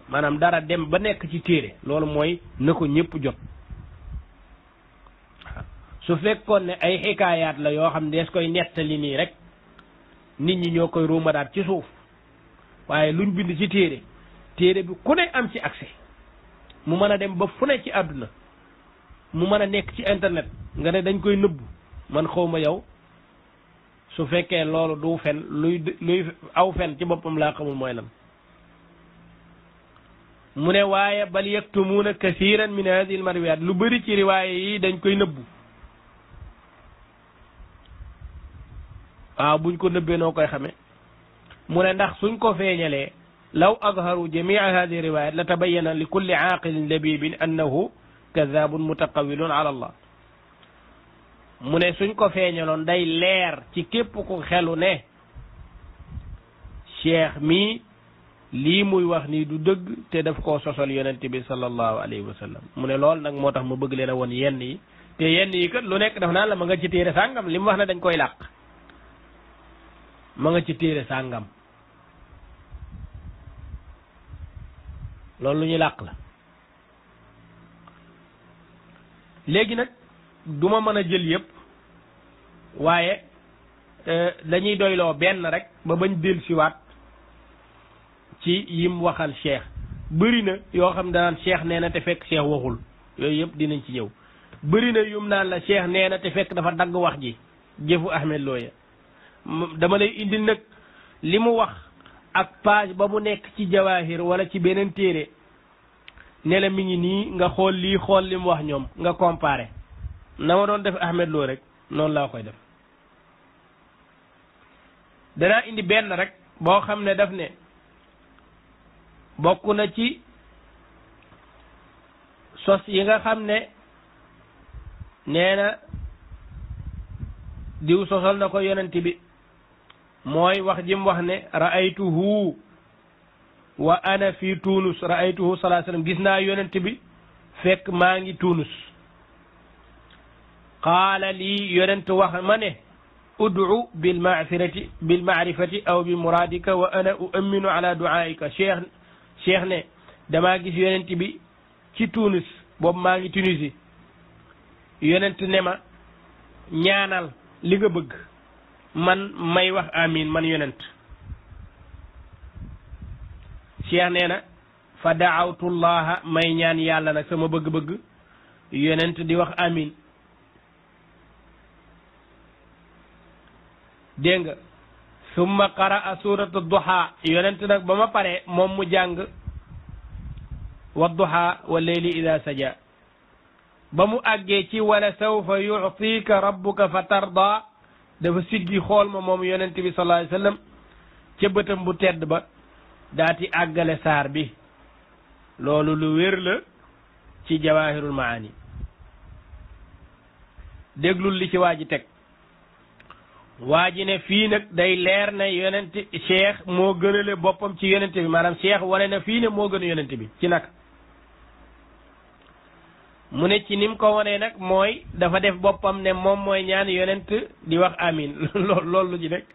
maanaam dara dem ba nekk ci téere loolu mooy na ko ñépp jot su fekkoon ne ay xikaayaat la yoo xam ne des koy nettali nii rek nit ñi ñoo koy ruumadaat ci suuf waaye luñ bind ci téere bi ku ne am ci accès mu mën a dem ba fu ne ci àdduna mu mën a nekk ci internet nga ne dañ koy nëbbu man xawma yow su fekkee loolu du fen luy aw fen ci boppam laa xamul mooy lan mu ne waaye bal yaktumuuna kathiran min hadihi al marwiyat lu bëri ci riwaaye yi dañ koy nëbbu waaw buñ ko nëbbee noo koy xame mu ne ndax suñ ko feeñalee law azharu jamia hadihi riwayat la tabayyana li kulli aaqilin labibin annahu kadabun mutaqawilun ala allah mu ne suñ ko feeñaloon day leer ci képp ku xelu ne cheikh mi lii muy wax nii du dëgg te daf koo sosal yonent bi sallallahu alayhi wa sallam mu ne loolu nag moo tax ma bëgg leen a woon yenn yi te yenn yi kat lu nekk daf naan la ma nga ci téere sàngam li mu wax ne dañ koy làq ma nga ci téere sàngam loolu lu ñuy làq la léegi nag duma mën a jël yëpp waaye dañuy doyloo benn rek ba bañ del siwaat ci yim waxal cheikh bëri na yoo xam danaan cheikh nee na te fekk cheikh waxul yooyu yëpp dinañ ci ñëw bëri na yum naan la cheikh nee na te fekk dafa dagg wax ji jëfu Ahmed Looya dama lay indil nag li mu wax ak page ba mu nekk ci jawahir wala ci beneen téere ne la mi ngi nii nga xool lii xool li mu wax ñoom nga comparé na ma doon def Ahmed Lo rek noonu laa koy def danaa indi benn rek boo xam ne daf ne bokk na ci sos yi nga xam ne nee na diw sosal na ko yonent bi mooy wax jim wax ne ra'aytuhu wa ana fi Tunus ra'aytuhu sallallahu alayhi wasallam gis naa yonent bi fekk maa ngi Tunus qaala lii yonent wax ma ne ud'u bil ma'rifati aw bi muradika wa ana u'minu ala du'aika cheikh ne damaa gis yonent bi ci Tunus boobu maa ngi Tunisie yonent ne ma ñaanal li nga bëgg man may wax amin man yonent cheikh nee na fa daawtu llaha may ñaan yàlla nag sama bëgg-bëgg yonent di wax amin dégg nga summa qaraa suratu duha yonent nag ba ma pare moom mu jàng wa duha wa leyli ida saja ba mu àggee ci wala sawfa yu'tika rabbuka fa tarda dafa siggi xool ma moom yonent bi sallallahu alayhi wasallam ca bëtam bu tedd ba daati àggale saar bi loolu lu wér la ci jawahirul maani déglul li ci waa ji teg waa ji ne fii nag day leer na yonent cheikh moo gënale boppam ci yonent bi maanaam cheikh wane na fii ne moo gën yonent bi ci nag mu ne ci nim ko wanee nag mooy dafa def boppam ne moom mooy ñaan yonent di wax amin loolu ci nekk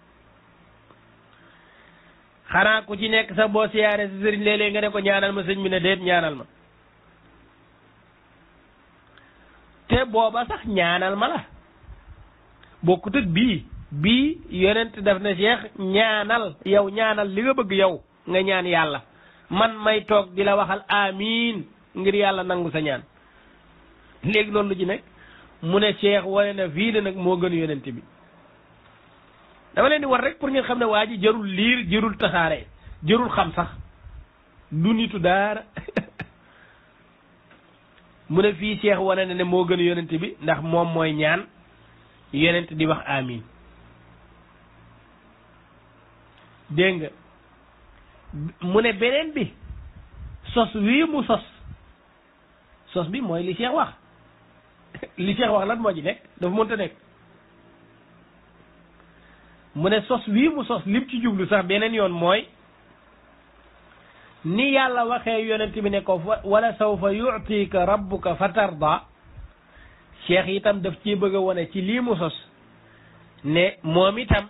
xanaa ku ci nekk sax boo siyaare si sëriñ léeg-léeg nga ne ko ñaanal ma sëñ bi ne déet ñaanal ma te booba sax ñaanal ma la bokkut ak bii yonent daf ne cheikh ñaanal yow ñaanal li nga bëgg yow nga ñaan yàlla man may toog di la waxal amin ngir yàlla nangu sa ñaan léegi loolu lu ci nekk mu ne cheikh wane na fii ne nag moo gën yonent bi dama leen di war rek pour ngeen xam ne waa ji jarul liir jarul tasaare jarul xam sax du nitu daara mu ne fii cheikh wane na ne moo gën yonent bi ndax moom mooy ñaan yonent di wax amin dégg nga mu ne beneen bi sos wii mu sos bi mooy li cheikh wax li cheikh wax lan moo ci nekk dafa mënta nekk mu ne sos wii mu sos lim ci jublu sax beneen yoon mooy ni yàlla waxee yonent bi ne ko wala sawfa yu'tika rabbuka fa tarda cheikh itam daf ci bëgg a wone ci lii mu sos ne moom itam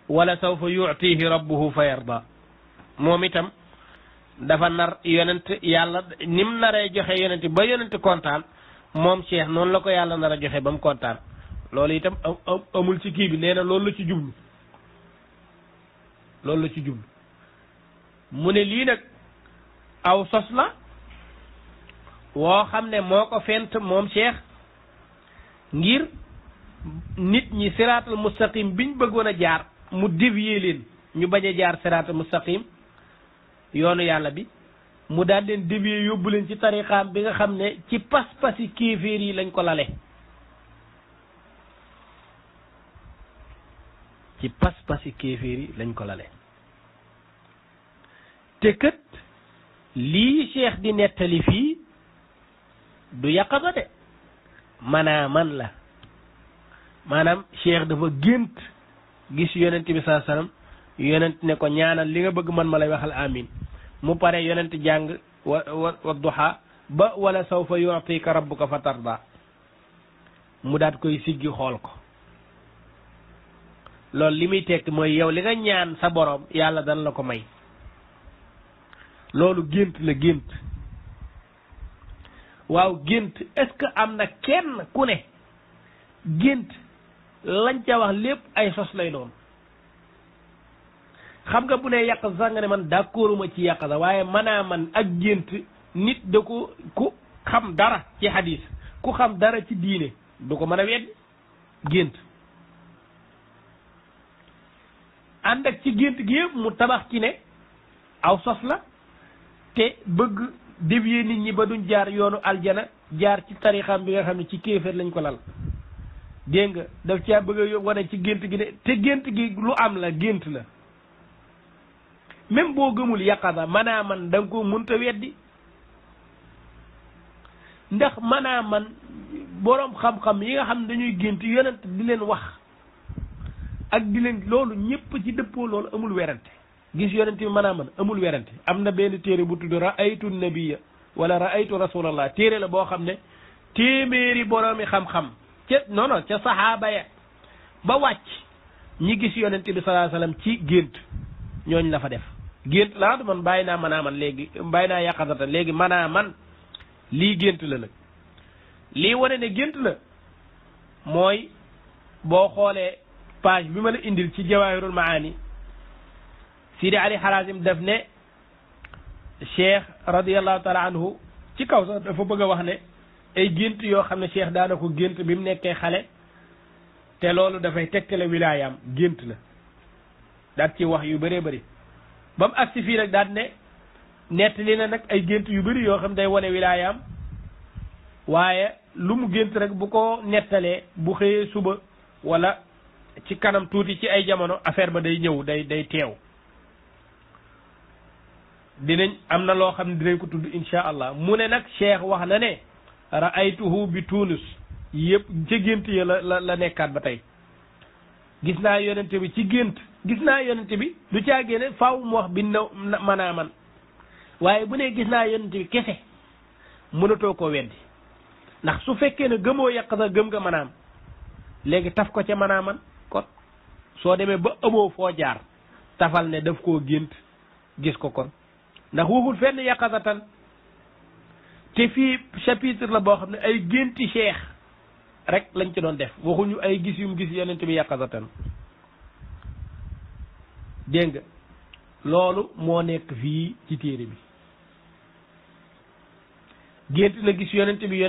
wala sawfa yu'tihi rabbuhu fa yarda moom itam dafa nar yonent yàlla nim naree joxe yonent ba yonent kontaan moom cheikh noonu la ko yàlla nar a joxe ba mu kontaan loolu itam amul ci kii bi nee na loolu la ci jublu mu ne lii nag aw sos la woo xam ne moo ko fent moom cheikh ngir nit ñi siraatal mustaqim biñ bëggoon a jaar mu dévier leen ñu bañ a jaar siraatal mustaqim yoonu yàlla bi mu daal leen dévier yóbbu leen ci tariqaam bi nga xam ne ci pas-pasi kéeféer yi lañ ko lale ci pas-pasi kéeféer yi lañ ko lale te kët lii cheikh di nettali fii du yaqaba de man la maanaam cheikh dafa gént gis yonent bi saa sallam yonent ne ko ñaanal li nga bëgg man ma lay waxal amin mu pare yonent jàng wa duha ba wala sawfa yu'tika rabbuka fa tarda mu daat koy siggi xool ko loolu li muy tekki mooy yow li nga ñaan sa borom yàlla dana la ko may loolu gént la gént waaw gént est-ce que am na kenn ku ne gént lañ ca wax lépp ay sos lay doon xam nga bu ne yàq sax nga ne man d'accorduma ci yàq sax waaye man ak gént nit da ko ku xam dara ci hadis ku xam dara ci diine du ko mën a weddi gént ànd ak ci gént gi yëpp mu tabax ci ne aw sos la te bëgg dévier nit ñi ba duñ jaar yoonu aljana jaar ci tarixam bi nga xam ne ci kéefër lañ ko lal dégg nga daf caa bëgg a yóbbu wane ci gént gi ne te gént gi lu am la gént la même boo gëmul yaqada man da nga ko mënta weddi ndax man boroom xam-xam yi nga xam ne dañuy gént yonent di leen wax ak di leen loolu ñëpp ci dëppoo loolu amul werante gis yonent bi man amul werante am na benn téere bu tudd ra'aytu nabiyya wala ra'aytu rasulallah téere la boo xam ne téeméeri boroomi xam-xam ca saxaaba ya ba wàcc ñi gis yonent bi sallallahu alayhi wasallam ci gént ñooñ la fa def gént laa du man bàyyi naa man léegi bàyyi naa yàqatata léegi man lii gént la nag lii wane ne gént la mooy boo xoolee page bi ma la indil ci Jawaahirul Maani Sidi Ali Harazim def ne cheikh radiyallahu taala anhu ci kaw sax dafa bëgg a wax ne ay gént yoo xam ne cheikh daana ko gént bi mu nekkee xale te loolu dafay tegtale wilaayaam gént la daat ci wax yu bëree bëri ba mu agsi fii nag daat ne nettali na nag ay gént yu bëri yoo xam day wane wilaayaam waaye lu mu gént rek bu ko nettalee bu xëyee suba wala ci kanam tuuti ci ay jamono affaire ba day ñëw day teew dinañ am na loo xam ne dinañ ko tudd insha allah mu ne nag cheikh wax na ne ra'aytuhu bi Tunis yëpp ca gént ya la nekkaat ba tey gis naa yonente bi ci gént gis naa yonente bi du caa génne faaw mu wax bi man waaye bu ne gis naa yonente bi kese mënatoo koo weddi ndax su fekkee ne gëmoo yàq sa gëm nga manaam léegi taf ko ca man kon soo demee ba amoo foo jaar tafal ne daf koo gént gis ko kon ndax waxul fenn yàqasatan te fii chapitre la boo xam ne ay génti cheikh rek lañ ci doon def waxuñu ay gis yum gis yonent bi yàqasatan dégg nga loolu moo nekk fii ci téere bi gént na gis yonent bi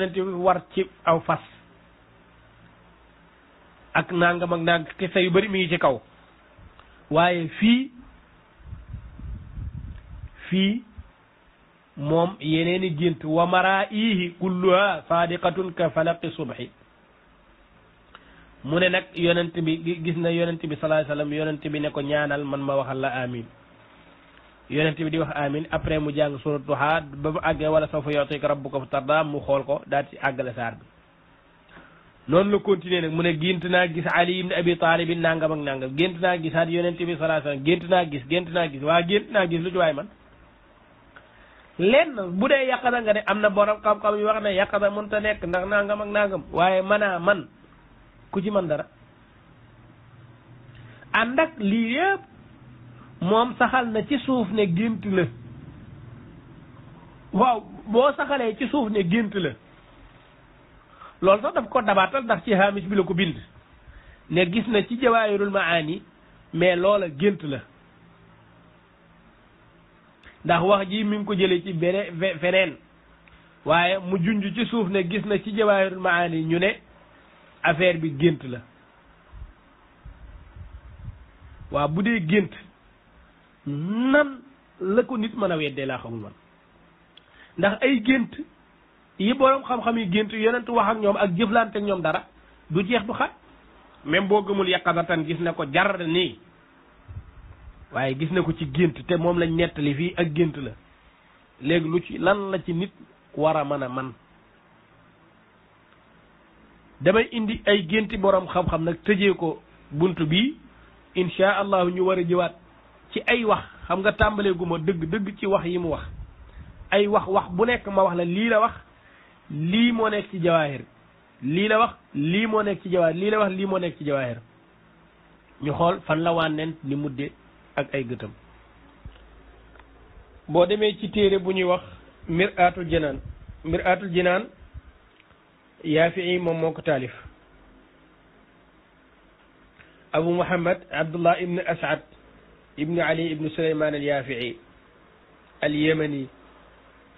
war ci aw fas ak nangam ak nang xisa yu bari mi ngi ci kaw waaye fii moom yeneeni gént wa maraa'ihi kulluha sadiqatun ka falaqi subhi mu ne nag yonent bi gis na yonent bi sallallahu alayhi wasallam yonent bi ne ko ñaanal man ma waxal la amin yonent bi di wax amin après mu jàng surat Duha ba mu àggee wala sawfa yu'tika rabbuka fatarda mu xool ko daal ci àggale saar bi noonu la continuer nag mu ne gént naa gis Ali ibn Abi Talib nangam ak nangam gént naa gisaat yonent bi sallallahu alayhi wasallam gént naa gis waa gént naa gis lu ci waay man lenn bu dee yàqada nga ne am na borom xam-xam yu wax ne yàqada mënta nekk ndax nangam ak nangam waaye man ku ci man dara ànd ak lii yëpp moom saxal na ci suuf ne gént la waaw boo saxalee ci suuf ne gént la loolu sax daf ko dabaatal ndax ci hamish bi la ko bind ne gis na ci Jawaahirul Maani mais loola gént la ndax wax ji mi ngi ko jëlee ci feneen waaye mu junj ci suuf ne gis na ci Jawaahirul Maani ñu ne affaire bi gént la waaw bu dee gént nan la ko nit mën a weddee laa xamul man ndax ay gént yi boroom xam-xam yi gént yonent wax ak ñoom ak jëflante ak ñoom dara du jeex du xat même boo gëmul yaqazatan gis na ko jar nii waaye gis na ko ci gént te moom lañ nettali fii ak gént la léegi lu ci lan la ci nit war a mën a man damay indi ay génti boroom xam-xam nag tëjee ko bunt bi insha allahu ñu war a jëwaat ci ay wax xam nga tàmbalee gu ma dëgg ci wax yi mu wax ay wax bu nekk ma wax la lii la wax lii moo nekk ci jawaahir lii la wax lii moo nekk ci jawaahir lii la wax lii moo nekk ci jawaahir ñu xool fan la wànneen ni mudde ak ay gëtam boo demee ci téere bu ñuy wax mir'atul jinaan Yaafi'i moom moo ko taalif Abu Muhammad Abdullah ibn As'ad ibn Ali ibn Suleymaan al Yaafi'i al Yamani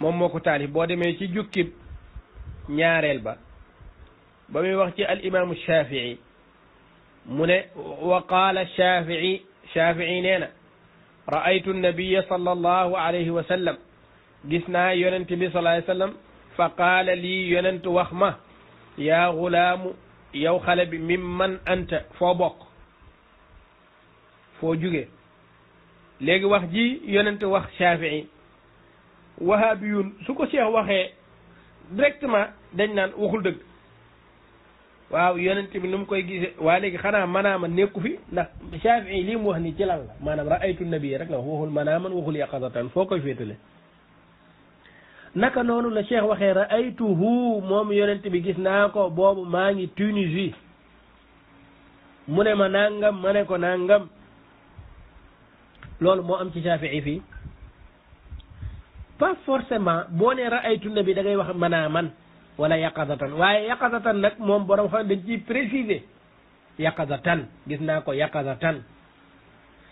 moom moo ko taalif boo demee ci jukkib ñaareel ba muy wax ci al imaamu Shaafi'i mu ne wa qaala Shaafi'i nee na ra'aytu nabiya sallallahu alayhi wa sallam gis naa yonent bi sallallahu alayhi wa sallam fa qaala lii yonent wax ma yaa gulaamu yow xale bi mimman anta foo bokk foo jóge léegi wax ji yonent wax Shaafi'i wahabiyun su ko Cheikh waxee directement dañ naan waxul dëgg waaw yonent bi nu mu koy gisee waa léegi xanaa manaama nekku fi ndax Shaafi'i lii mu wax ni ci lan la maanaam ra'aytu nabi rek la waxul manaaman waxul yaqazatan foo koy féetale naka noonu la Cheikh waxee ra'aytuhu moom yonent bi gis naa ko boobu maa ngi Tunisie mu ne ma nangam ma ne ko nangam loolu moo am ci Shaafi'i fii pas forcément boo ne ra'aytu nabi da ngay wax manaaman wala yaqazatan waaye yaqazatan nag moom borom xam dañ ciy préciser yaqazatan gis naa ko yaqazatan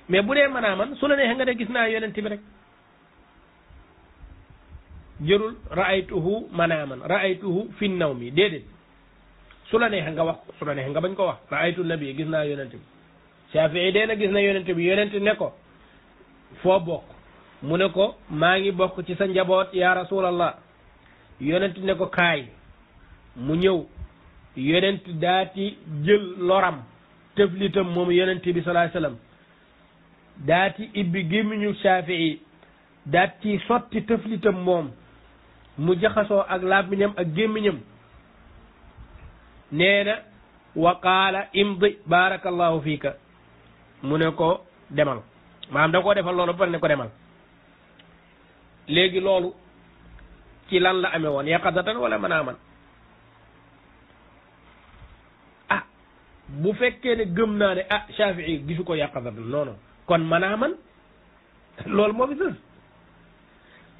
mais bu dee manaaman su la neexee nga de gis naa yonent bi rek jërul ra'aytuhu manaaman ra'aytuhu fi nawmi déedéet su la neexee nga wax ko su la neexee nga bañ ko wax ra'aytu nabi gis naa yonent bi Shaafi'i dee na gis na yonent bi yonent ne ko foo bokk mu ne ko maa ngi bokk ci sa njaboot ya rasulallah yonent ne ko kaay mu ñëw yonent daati jël loram tëflitam moom yonent bi sallallahu alayhi wasallam daati ibbi gémmiñu Shaafi'i daat ci sotti tëflitam moom mu jaxasoo ak làmmiñam ak gémmiñam nee na wa qaala imdi barakallahu fiika mu ne ko demal maanaam da koo defal loolu ba pare ne ko demal léegi loolu ci lan la amee woon yaqazatan wala manaaman ah bu fekkee ne gëm naa ne ah Shaafi'i gisu ko yaqazatan non kon manaaman loolu moo fi sës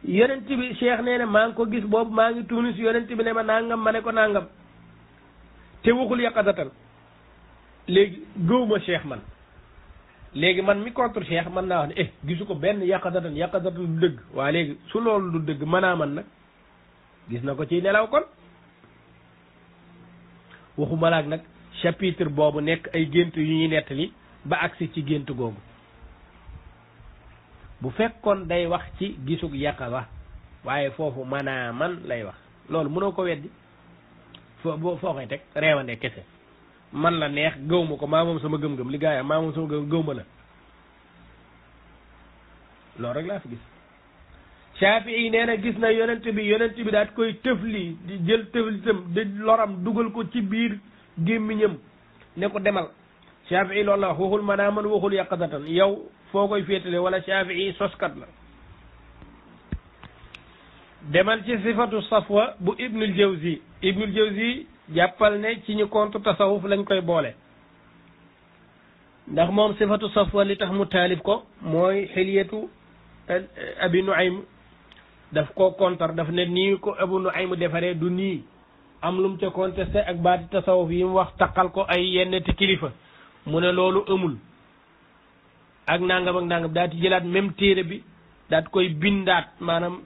yonent bi Cheikh nee na maa ngi ko gis boobu maa ngi Tunis yonent bi ne ma nangam ma ne ko nangam te waxul yaqazatan léegi gëwuma Cheikh man léegi man mi contre Cheikh man naa wax ne gisu ko benn yaqazatan du dëgg waa léegi su loolu du dëgg manaaman nag gis na ko ci nelaw kon waxuma laak nag chapitre boobu nekk ay gént yu ñuy nettali ba agsi ci gént googu bu fekkoon day wax ci gisug yaqaza waaye foofu manaaman lay wax loolu mënoo ko weddi foo koy teg reewande kese man la neex gëw ma ko maa moom sama gëm-gëm li gaa yi maa moom sama gëw ma la loolu rek laa fi gis Shaafi'i nee na gis na yonent bi daat koy tëfli di jël tëflitam di loram dugal ko ci biir gémmiñam ne ko demal Shaafi'i loolu la wax waxul manaaman waxul yaqazatan yow foo koy féetale wala Shaafi'i soskat la demal ci sifatu safwa bu Ibnul Jawzi jàppal ne ci ñu contre tasawuf lañ koy boole ndax moom sifatu safwa li tax mu taalif ko mooy xilyatu Abi Nuaym daf ko contre daf ne nii ko Abu Nuaym defaree du nii am lu mu ca contesté ak baati tasawuf yi mu wax taqal ko ay yenn ti kilifa mu ne loolu amul ak nangam daal di jëlaat même téere bi daat koy bindaat maanaam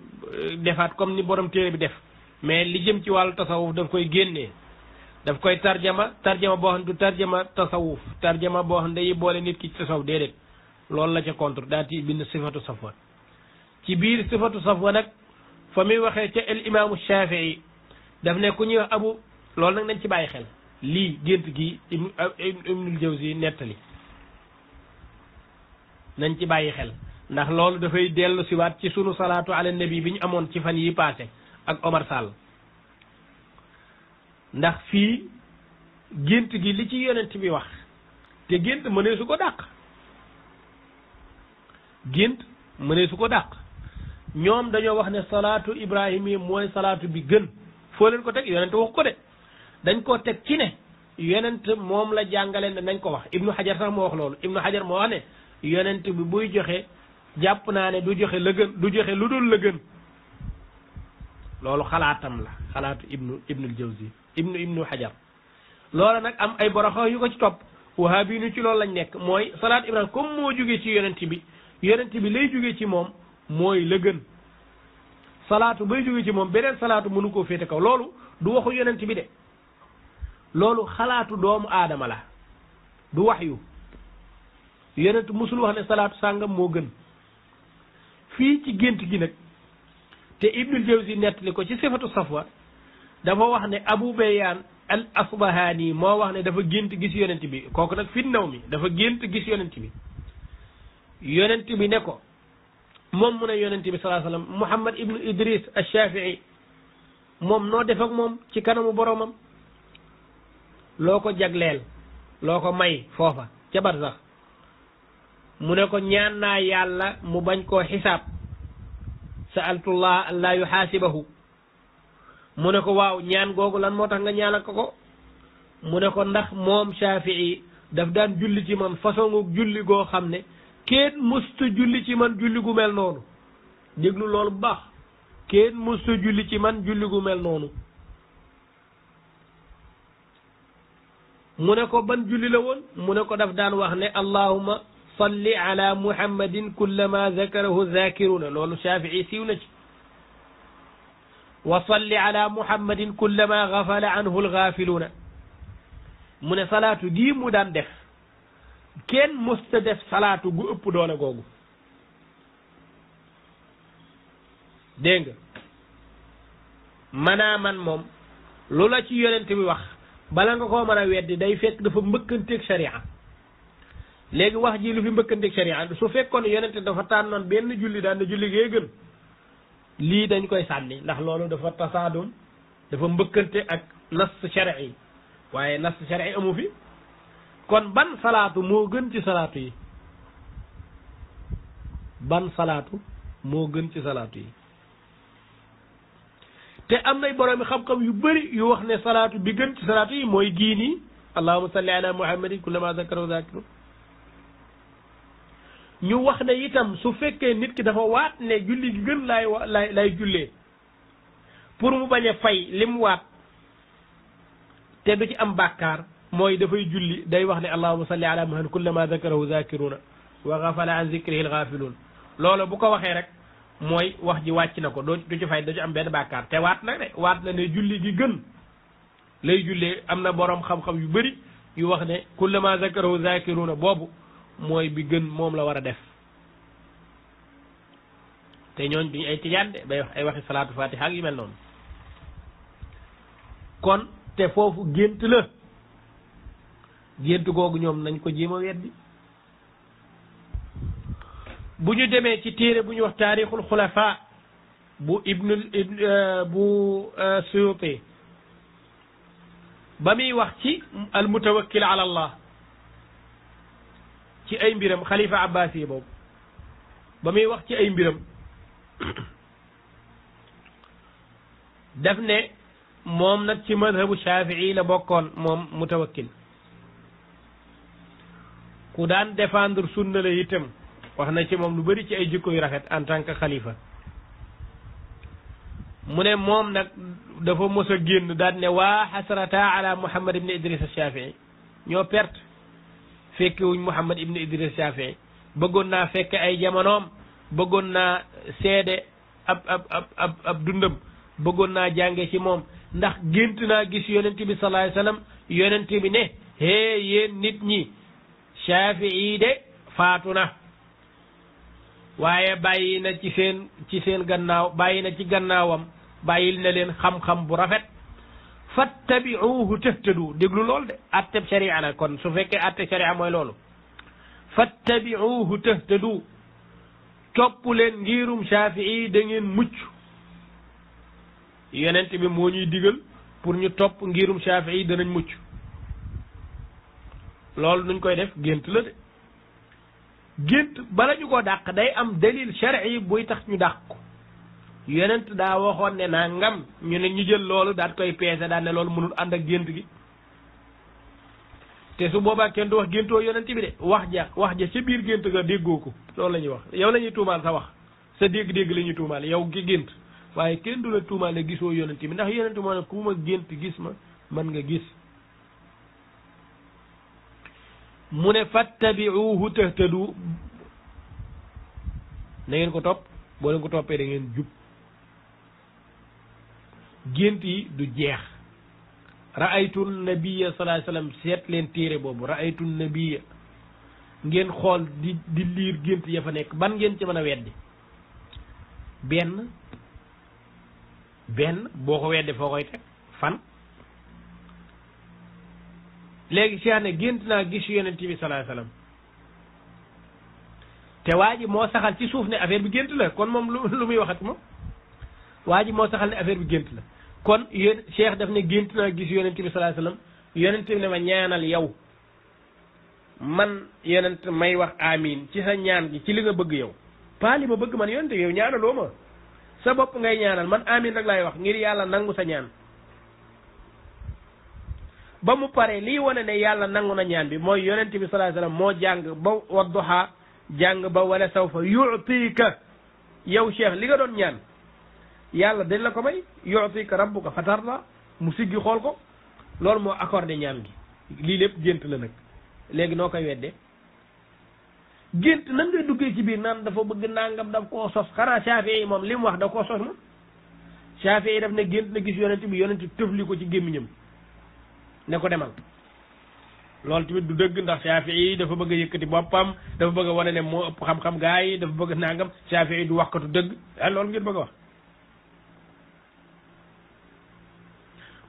defaat comme ni borom téere bi def mais li jëm ci wàllu tasawuf daf koy génnee daf koy tarjama boo xam ne du tarjama tasawuf tarjama boo xam ne day boole nit ki ci tasawuf déedéet loolu la ca contre daal di bind sifatu safwa ci biir sifatu safwa nag fa muy waxee ca el imaamu Shafii daf ne ku ñuy wax abu loolu nag nañ ci bàyyi xel lii gént gi Ibnul Jawzi nettali nañ ci bàyyi xel ndax loolu dafay dellu siwaat ci sunu salaatu ala nabi bi ñu amoon ci fan yi passé ak Omar Sall ndax fii gént gi li ci yonent bi wax te gént mënee su ko dàq gént mënee su ko dàq ñoom dañoo wax ne salaatu Ibrahima yi mooy salaatu bi gën foo leen ko teg yonent wax ko de dañ koo teg ci ne yonent moom la jàngale ne nañ ko wax Ibnu Hajar sax moo wax loolu Ibnu Hajar moo wax ne yonent bi buy joxe jàpp naa ne du joxe la gën du joxe lu dul la gën loolu xalaatam la xalaatu Ibnul Jawzi Ibnu Hajar loola nag am ay boroxo yu ko ci topp wahabi nu ci loolu lañ nekk mooy salaatu Ibrahima comme moo jógee ci yonent bi lay jógee ci moom mooy la gën salaatu bay jógee ci moom beneen salaatu mënu koo féete kaw loolu du waxu yonent bi de loolu xalaatu doomu aadama la du wax yu yonent musul wax ne salaatu sàngam moo gën fii ci gént gi nag te Ibnul Jawzi nettali ko ci sifatu safwa dafa wax ne Abu Bayaan al Asbahani moo wax ne dafa gént gis yonent bi kooku nag finnaw mi dafa gént gis yonent bi ne ko moom mu ne yonent bi sallallahu alayhi wasallam Muhammad ibnu Idris al-Shafi'i moom noo def ak moom ci kanamu boromam loo ko jagleel loo ko may foofa ca barsax mu ne ko ñaan naa yàlla mu bañ koo xisaab sa'altullah an laa yuhaasibahu mu ne ko waaw ñaan googu lan moo tax nga ñaanal ko mu ne ko ndax moom Shafi'i daf daan julli ci man façon julli goo xam ne kenn musta julli ci man julli gu mel noonu déglu loolu bu baax kenn musta julli ci man julli gu mel noonu mu ne ko ban julli la woon mu ne ko daf daan wax ne allahumma salli ala muhammadin kullama zakarahu zakiruna loolu Shafii siiw na ci wa salli ala muhammadin kullama gafala anhu algafiluna mu ne salaatu gii mu daan def kenn musta def salaatu gu ëpp doole googu dégg nga manaa man moom lu la ci yonent bi wax bala nga koo mën a weddi day fekk dafa mbëkkanteeg sharia léegi wax ji lu fi mbëkkanteeg sharia su fekkoon yonent dafa tànnoon benn julli daan na julli gee gën lii dañ koy sànni ndax loolu dafa tasaadum dafa mbëkkante ak nas shar'i waaye nas shar'i amu fi kon ban salaatu moo gën ci salaatu yi ban salaatu moo gën ci salaatu yi te am nay boroomi xam-xam yu bëri yu wax ne salaatu bi gën ci salaatu yi mooy gii nii allahumma salli ala muhammadin kullama zakarahu zakirun ñu wax ne itam su fekkee nit ki dafa waat ne julli gi gën lay jullee pour mu bañ a fay lim waat te du ci am bàkkaar mooy dafay julli day wax ne allahumma salli ala muhammadin kullama zakarahu zakiruna wa ghafala an zikrihi al-ghafilun loolu bu ko waxee rek mooy wax ji wàcc na ko du ci fay du ci am benn bàkkaar te waat na ne julli gi gën lay jullee am na boroom xam-xam yu bëri yu wax ne kullama zakarahu zakiruna boobu mooy bi gën moom la war a def te ñooñ duñu ay tijaan de bay wax ay waxi salaatu fatiha ak yu mel noonu kon te foofu gént la gént googu ñoom nañ ko jéem a weddi bu ñu demee ci téere bu ñu wax taarixul xulafa bu bu Suyuti ba muy wax ci al mutawakkil ala allah ci ay mbiram xalifa abbasi boobu ba muy wax ci ay mbiram def ne moom nag ci madhabu Shafii la bokkoon moom mutawakkil ku daan défendre sunna la itam wax na ci moom lu bari ci ay jikko yu rafet en tant que xalifa mu ne moom nag dafa mos a génn daal ne waa xasrata ala Muhammad ibn Idris Shafii ñoo perte fekke wuñ Muhammad ibn Idris Shafii bëggoon naa fekke ay jamonoom bëggoon naa seede ab dundam bëggoon naa jànge ci moom ndax gént naa gis yonent bi sallallahu alayhi wasallam yonent bi ne hee yéen nit ñi Shafii de faatu na waaye bàyyi na ci seen gannaaw bàyyi na ci gannaawam bàyyil na leen xam-xam bu rafet fattabi'uhu tahtadu déglu lool de atteb sharia la kon su fekkee atte sharia mooy loolu fattabi'uhu tahtadu topp leen ngirum Shafii da ngeen mucc yonent bi moo ñuy digal pour ñu topp ngirum Shafii danañ mucc loolu nuñ koy def gént la de gént bala ñu ko dàq day am dalil shar'i buy tax ñu dàq ko yonent daa waxoon ne naa ngam ñu ne ñu jël loolu daat koy peese daan ne loolu mënul ànd ak gént gi te su boobaa kenn du wax géntoo yonent bi de wax ja ca biir gént ga déggoo ko loolu la ñuy wax yow la ñuy tuumaal sa wax sa dégg-dégg la ñuy tuumaal yow ki gént waaye kenn du la tuumaal ne gisoo yonent bi ndax yonent moo ne ku ma gént gis ma mën nga gis mu ne fattabi'uhu tahtadu na ngeen ko topp boo leen ko toppee da ngeen jub gént yi du jeex ra'aytu nabiyya sallallahu alayhi wasallam seet leen téere boobu ra'aytu nabiyya ngeen xool di liir gént ya fa nekk ban ngeen ci mën a weddi benn boo ko wedde foo koy teg fan léegi Cheikh ne gént naa gis yonent bi sallallahu alayhi wasallam te waa ji moo saxal ci suuf ne affaire bi gént la kon moom lu muy waxat moom waa ji moo saxal ne affaire bi gént la kon yéen Cheikh daf ne gént naa gis yonent bi sallallahu alayhi wasallam yonent bi ne ma ñaanal yow man yonent may wax amiin ci sa ñaan gi ci li nga bëgg yow pas li ma bëgg man yonent yow ñaanaloo ma sa bopp ngay ñaanal man amiin rek laay wax ngir yàlla nangu sa ñaan ba mu pare lii wane ne yàlla nangu na ñaan bi mooy yonent bi sallallahu alayhi wasallam moo jàng ba wadduha jàng ba wala sawfa yu'tika yow Cheikh li nga doon ñaan yàlla dañ la ko may yu'tika rabbuka fatarda mu siggi xool ko loolu moo accordé ñaan gi lii lépp gént la nag léegi noo koy weddee gént nan ngay duggee ci biir naan dafa bëgg nangam daf koo sos xanaa Shafii yi moom li mu wax da koo sos moom Shafii yi daf ne gént na gis yonent bi yonent tëfli ko ci gémmiñam ne ko demal loolu tamit du dëgg ndax Shafii yi dafa bëgg a yëkkati boppam dafa bëgg a wane ne moo ëpp xam-xam gaa yi dafa bëgg nangam Shafii yi du waxkatu dëgg loolu ngeen bëgg a wax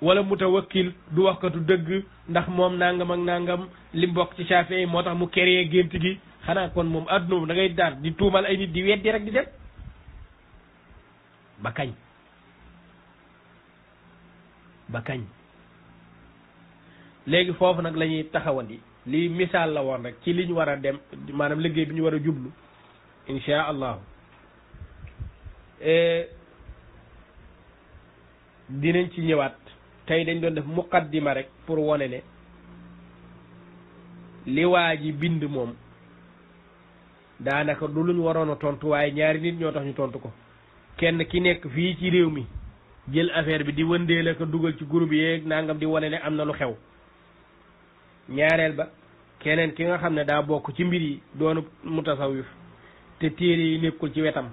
wala mutawakkil du waxkatu dëgg ndax moom nangam ak nangam li mbokk ci Shafii yi moo tax mu créé gént gi xanaa kon moom adduna moom da ngay daal di tuumal ay nit di weddi rek di dem ba kañ léegi foofu nag la ñuy taxawandi lii misaal la woon rek ci li ñu war a dem maanaam liggéey bi ñu war a jublu insha allahu dinañ ci ñëwaat tey dañ doon def muqaddima rek pour wone ne li waa ji bind moom daanaka du luñ waroon a tontu waaye ñaari nit ñoo tax ñu tontu ko kenn ki nekk fii ci réew mi jël affaire bi di wëndeele ko dugal ci groupe yeeg nangam di wane ne am na lu xew ñaareel ba keneen ki nga xam ne daa bokk ci mbir yi doonu mutasawif te téere yi nekkul ci wetam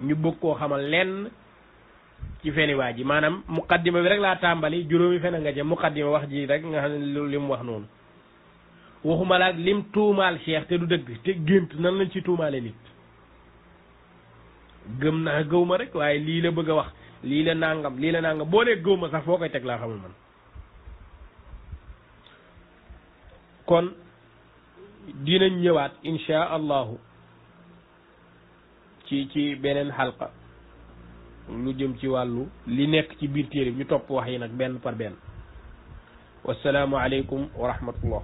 ñu bëgg koo xamal lenn ci feni waa ji maanaam muqaddima bi rek laa tàmbali juróomi fen nga ca muqaddima wax ji rek nga xam ne li mu wax noonu waxuma la ak lim tuumaal Cheikh te du dëgg te gént nan lañ ci tuumaale nit gëm naa gëw ma rek waaye lii la bëgg a wax lii la nangam boo nee gëw ma sax foo koy teg laa xamul man kon dinañ ñëwaat insha allahu ci beneen xalqa lu jëm ci wàllu li nekk ci biir téere bi ñu topp wax yi nag benn par benn wassalaamu aleykum wa rahmatullah